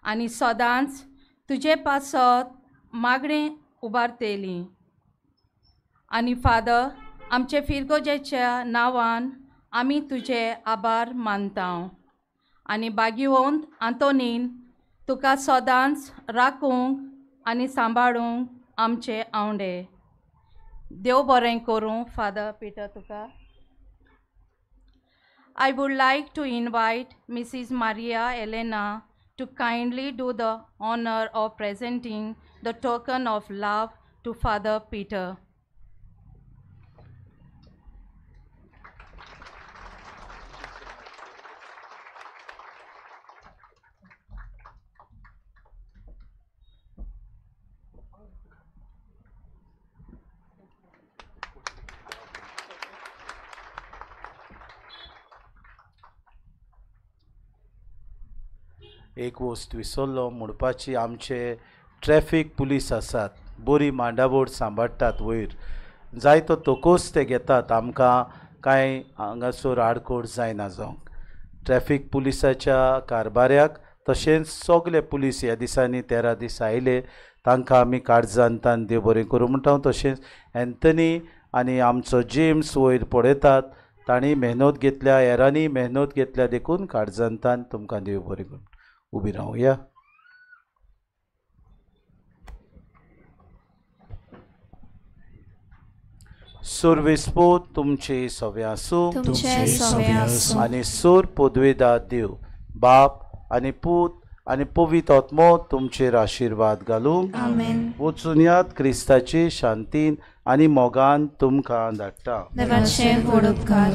आनी सदांच तुजे पासत मागणें उबारतलीं. आनी फादर, आमचे फिरगोजेच्या नांवान आमी तुजे आभार मानता आनी भाग्यवंत आंतोनीन तुका सदांच राखूंक आनी सांबाळूंक आमचे आवंडे. देव बरें करूं फादर पीटर तुका. I would like to invite Mrs. Maria Elena to kindly do the honor of presenting the token of love to Father Peter. एक वस्त विसरलो म्हणपाची, आमचे ट्रॅफीक पुलीस आसात, बरी मांडावळ सांबाळटात, वयर जायतो तोकोस ते घेतात, आमकां कांय हांगासर आडकोड जायना जावंक. ट्रॅफीक पुलिसाच्या कारभाऱ्याक तशेंच सगले पुलीस ह्या दिसांनी 13 दीस आयले तांकां आमी काळजांतान देव बरें करूं म्हणटा. तशेंच एन्थनी आनी आमचो जेम्स वयर पळयतात, तांणी मेहनत घेतल्या, हेरांनी मेहनत घेतल्या, देखून काळजांतान तुमकां देव बरें करूं. उबी रावया. सुरविस्पूत तुमचे सवे आसूं आनी सूर पदवेदार देव बाप आनी पूत आनी पवित्र आत्मो तुमचेर आशिर्वाद घालूं. वचून यात क्रिस्ताची शांतीन आनी मोगान तुमकां धाडटा. देवाचे व्हड उपकार.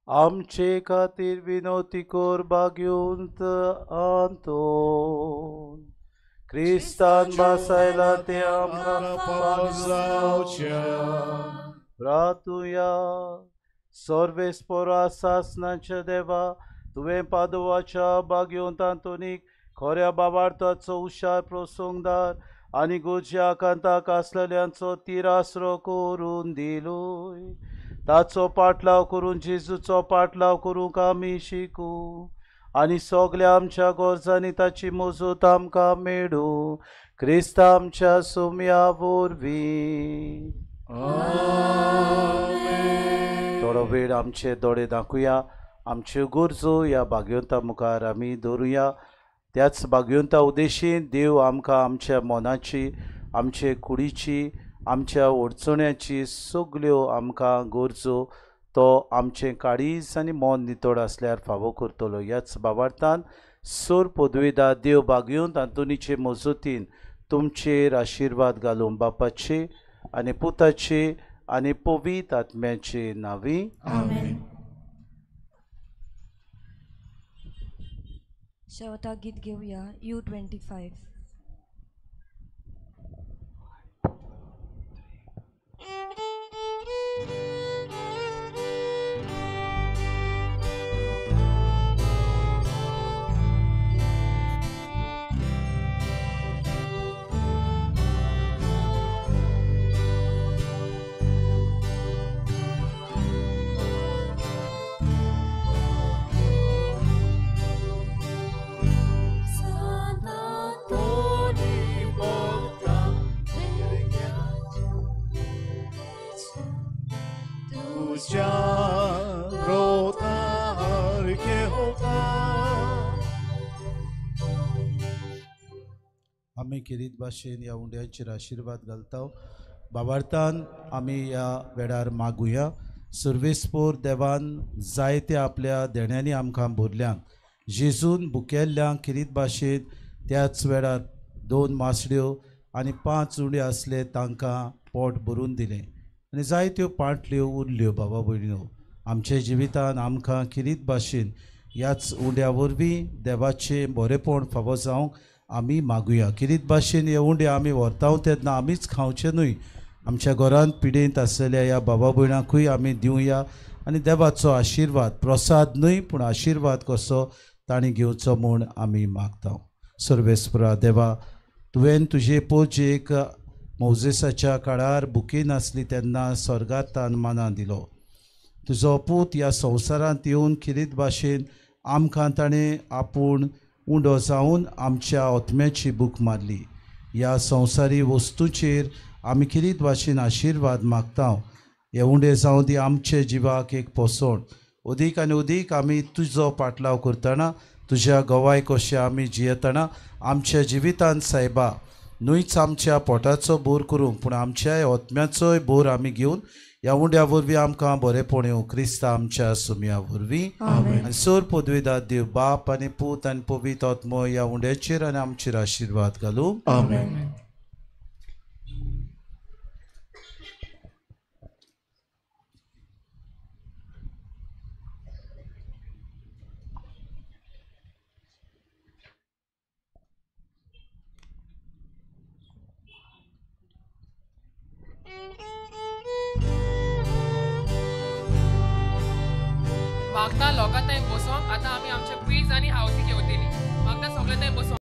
आमचे खातीर विनोती कोर भाग्यवंत आंतोन, क्रिस्तान भासायला ते आमकां फावो जावच्या. रातुया सर्वेस्पोरा सासनाच्या देवा, तुवें पादोवाच्या भाग्यवंत आंतोनीक खऱ्या बाबार्थाचो हुशार प्रसंगदार आनी गोज्या कांताक आसलेल्यांचो तिरासरो करून दिलोय. ताचो पाटलाव करून जेजूचो पाटलाव करूंक आमी शिकूं आनी सगल्या आमच्या गरजांनी ताची मजत आमकां मेळूं. क्रिस्त आमच्या सुम्या वरवीं. थोडो वेळ आमचे दोळे दाखुया, आमच्यो गरजो ह्या भाग्यवंता मुखार आमी दवरुया. त्याच भाग्यवंता उद्देशीन देव आमकां आमच्या मनाची, आमचे कुडीची, आमच्या अडचण्याची सगल्यो आमकां गरजो तो आमचें काळीज आनी मन नितळ आसल्यार फावो करतलो. ह्याच बाबार्थान सोर पदवेदा देव बागयोन आंतोनीचे मजतीन तुमचेर आशिर्वाद घालून बापाचे आनी पुताचे आनी पवित्र आत्म्याचे नांवी आमेन. शेवटा गीत घेवया U25. आमी खेरीत भाशेन ह्या उंड्यांचेर आशिर्वाद घालता. बाबार्थान आमी ह्या वेळार मागुया. सर्वेस्पोर देवान जायते आपल्या देण्यांनी आमकां भरल्यान जेजून बुकेल्ल्यांक खेरीत भाशेन त्याच वेळार 2 मासड्यो आनी 5 उंडे आसले तांकां पोट भरून दिलें आनी जायत्यो पांटल्यो उरल्यो. बाबा भयणीनो, आमच्या जिवितान आमकां खेरीत भाशेन ह्याच उंड्या वरवीं देवाचें बरेपण फावो जावंक आमी मागुया. खेरीत भाशेन हे उंडे आमी व्हरता तेन्ना आमीच खावचे न्हय, आमच्या घरांत पिडेंत आसलेल्या ह्या बाबा भयणांकूय आमी दिवया आनी देवाचो आशिर्वाद प्रसाद न्हय पूण आशिर्वाद कसो तांणी घेवचो म्हूण आमी मागता. सर्वेस्परा देवा, तुवें तुजे पोजेक मोजेसाच्या काळार बुकी नासली तेन्ना स्वर्गात तान मानां दिलो. तुजो पूत ह्या संवसारांत येवन खेरीत भाशेन आमकां ताणें आपूण उंडो जावन आमच्या आत्म्याची बूक मारली. ह्या संवसारी वस्तूचेर आमी खेरीत भाशेन आशिर्वाद मागता. हे उंडे जावन ती आमचे जिवाक एक पोसवण. अदीक आनी अदीक आमी तुजो पाटलाव करतना तुज्या गवाय कशें आमी जियेतना आमच्या जिवितान सायबा न्हयच आमच्या पोटाचो बोर करूंक पूण आमच्या आत्म्याचोय बोर आमी घेवन ह्या उंड्या वरवीं आमकां बरेपण येवं. क्रिस्ता आमच्या सुमया वरवीं. आनी सोर पदवेदार देव बाप आनी पूत आनी पवित्र आत्मो ह्या उंड्याचेर आनी आमचेर आशिर्वाद घालूं. आमेन. मागता लोकां थंय बसोंक आतां आमी आमचे क्वीज आनी हावसी घेवतली. मागता सगळे थंय बसोंक.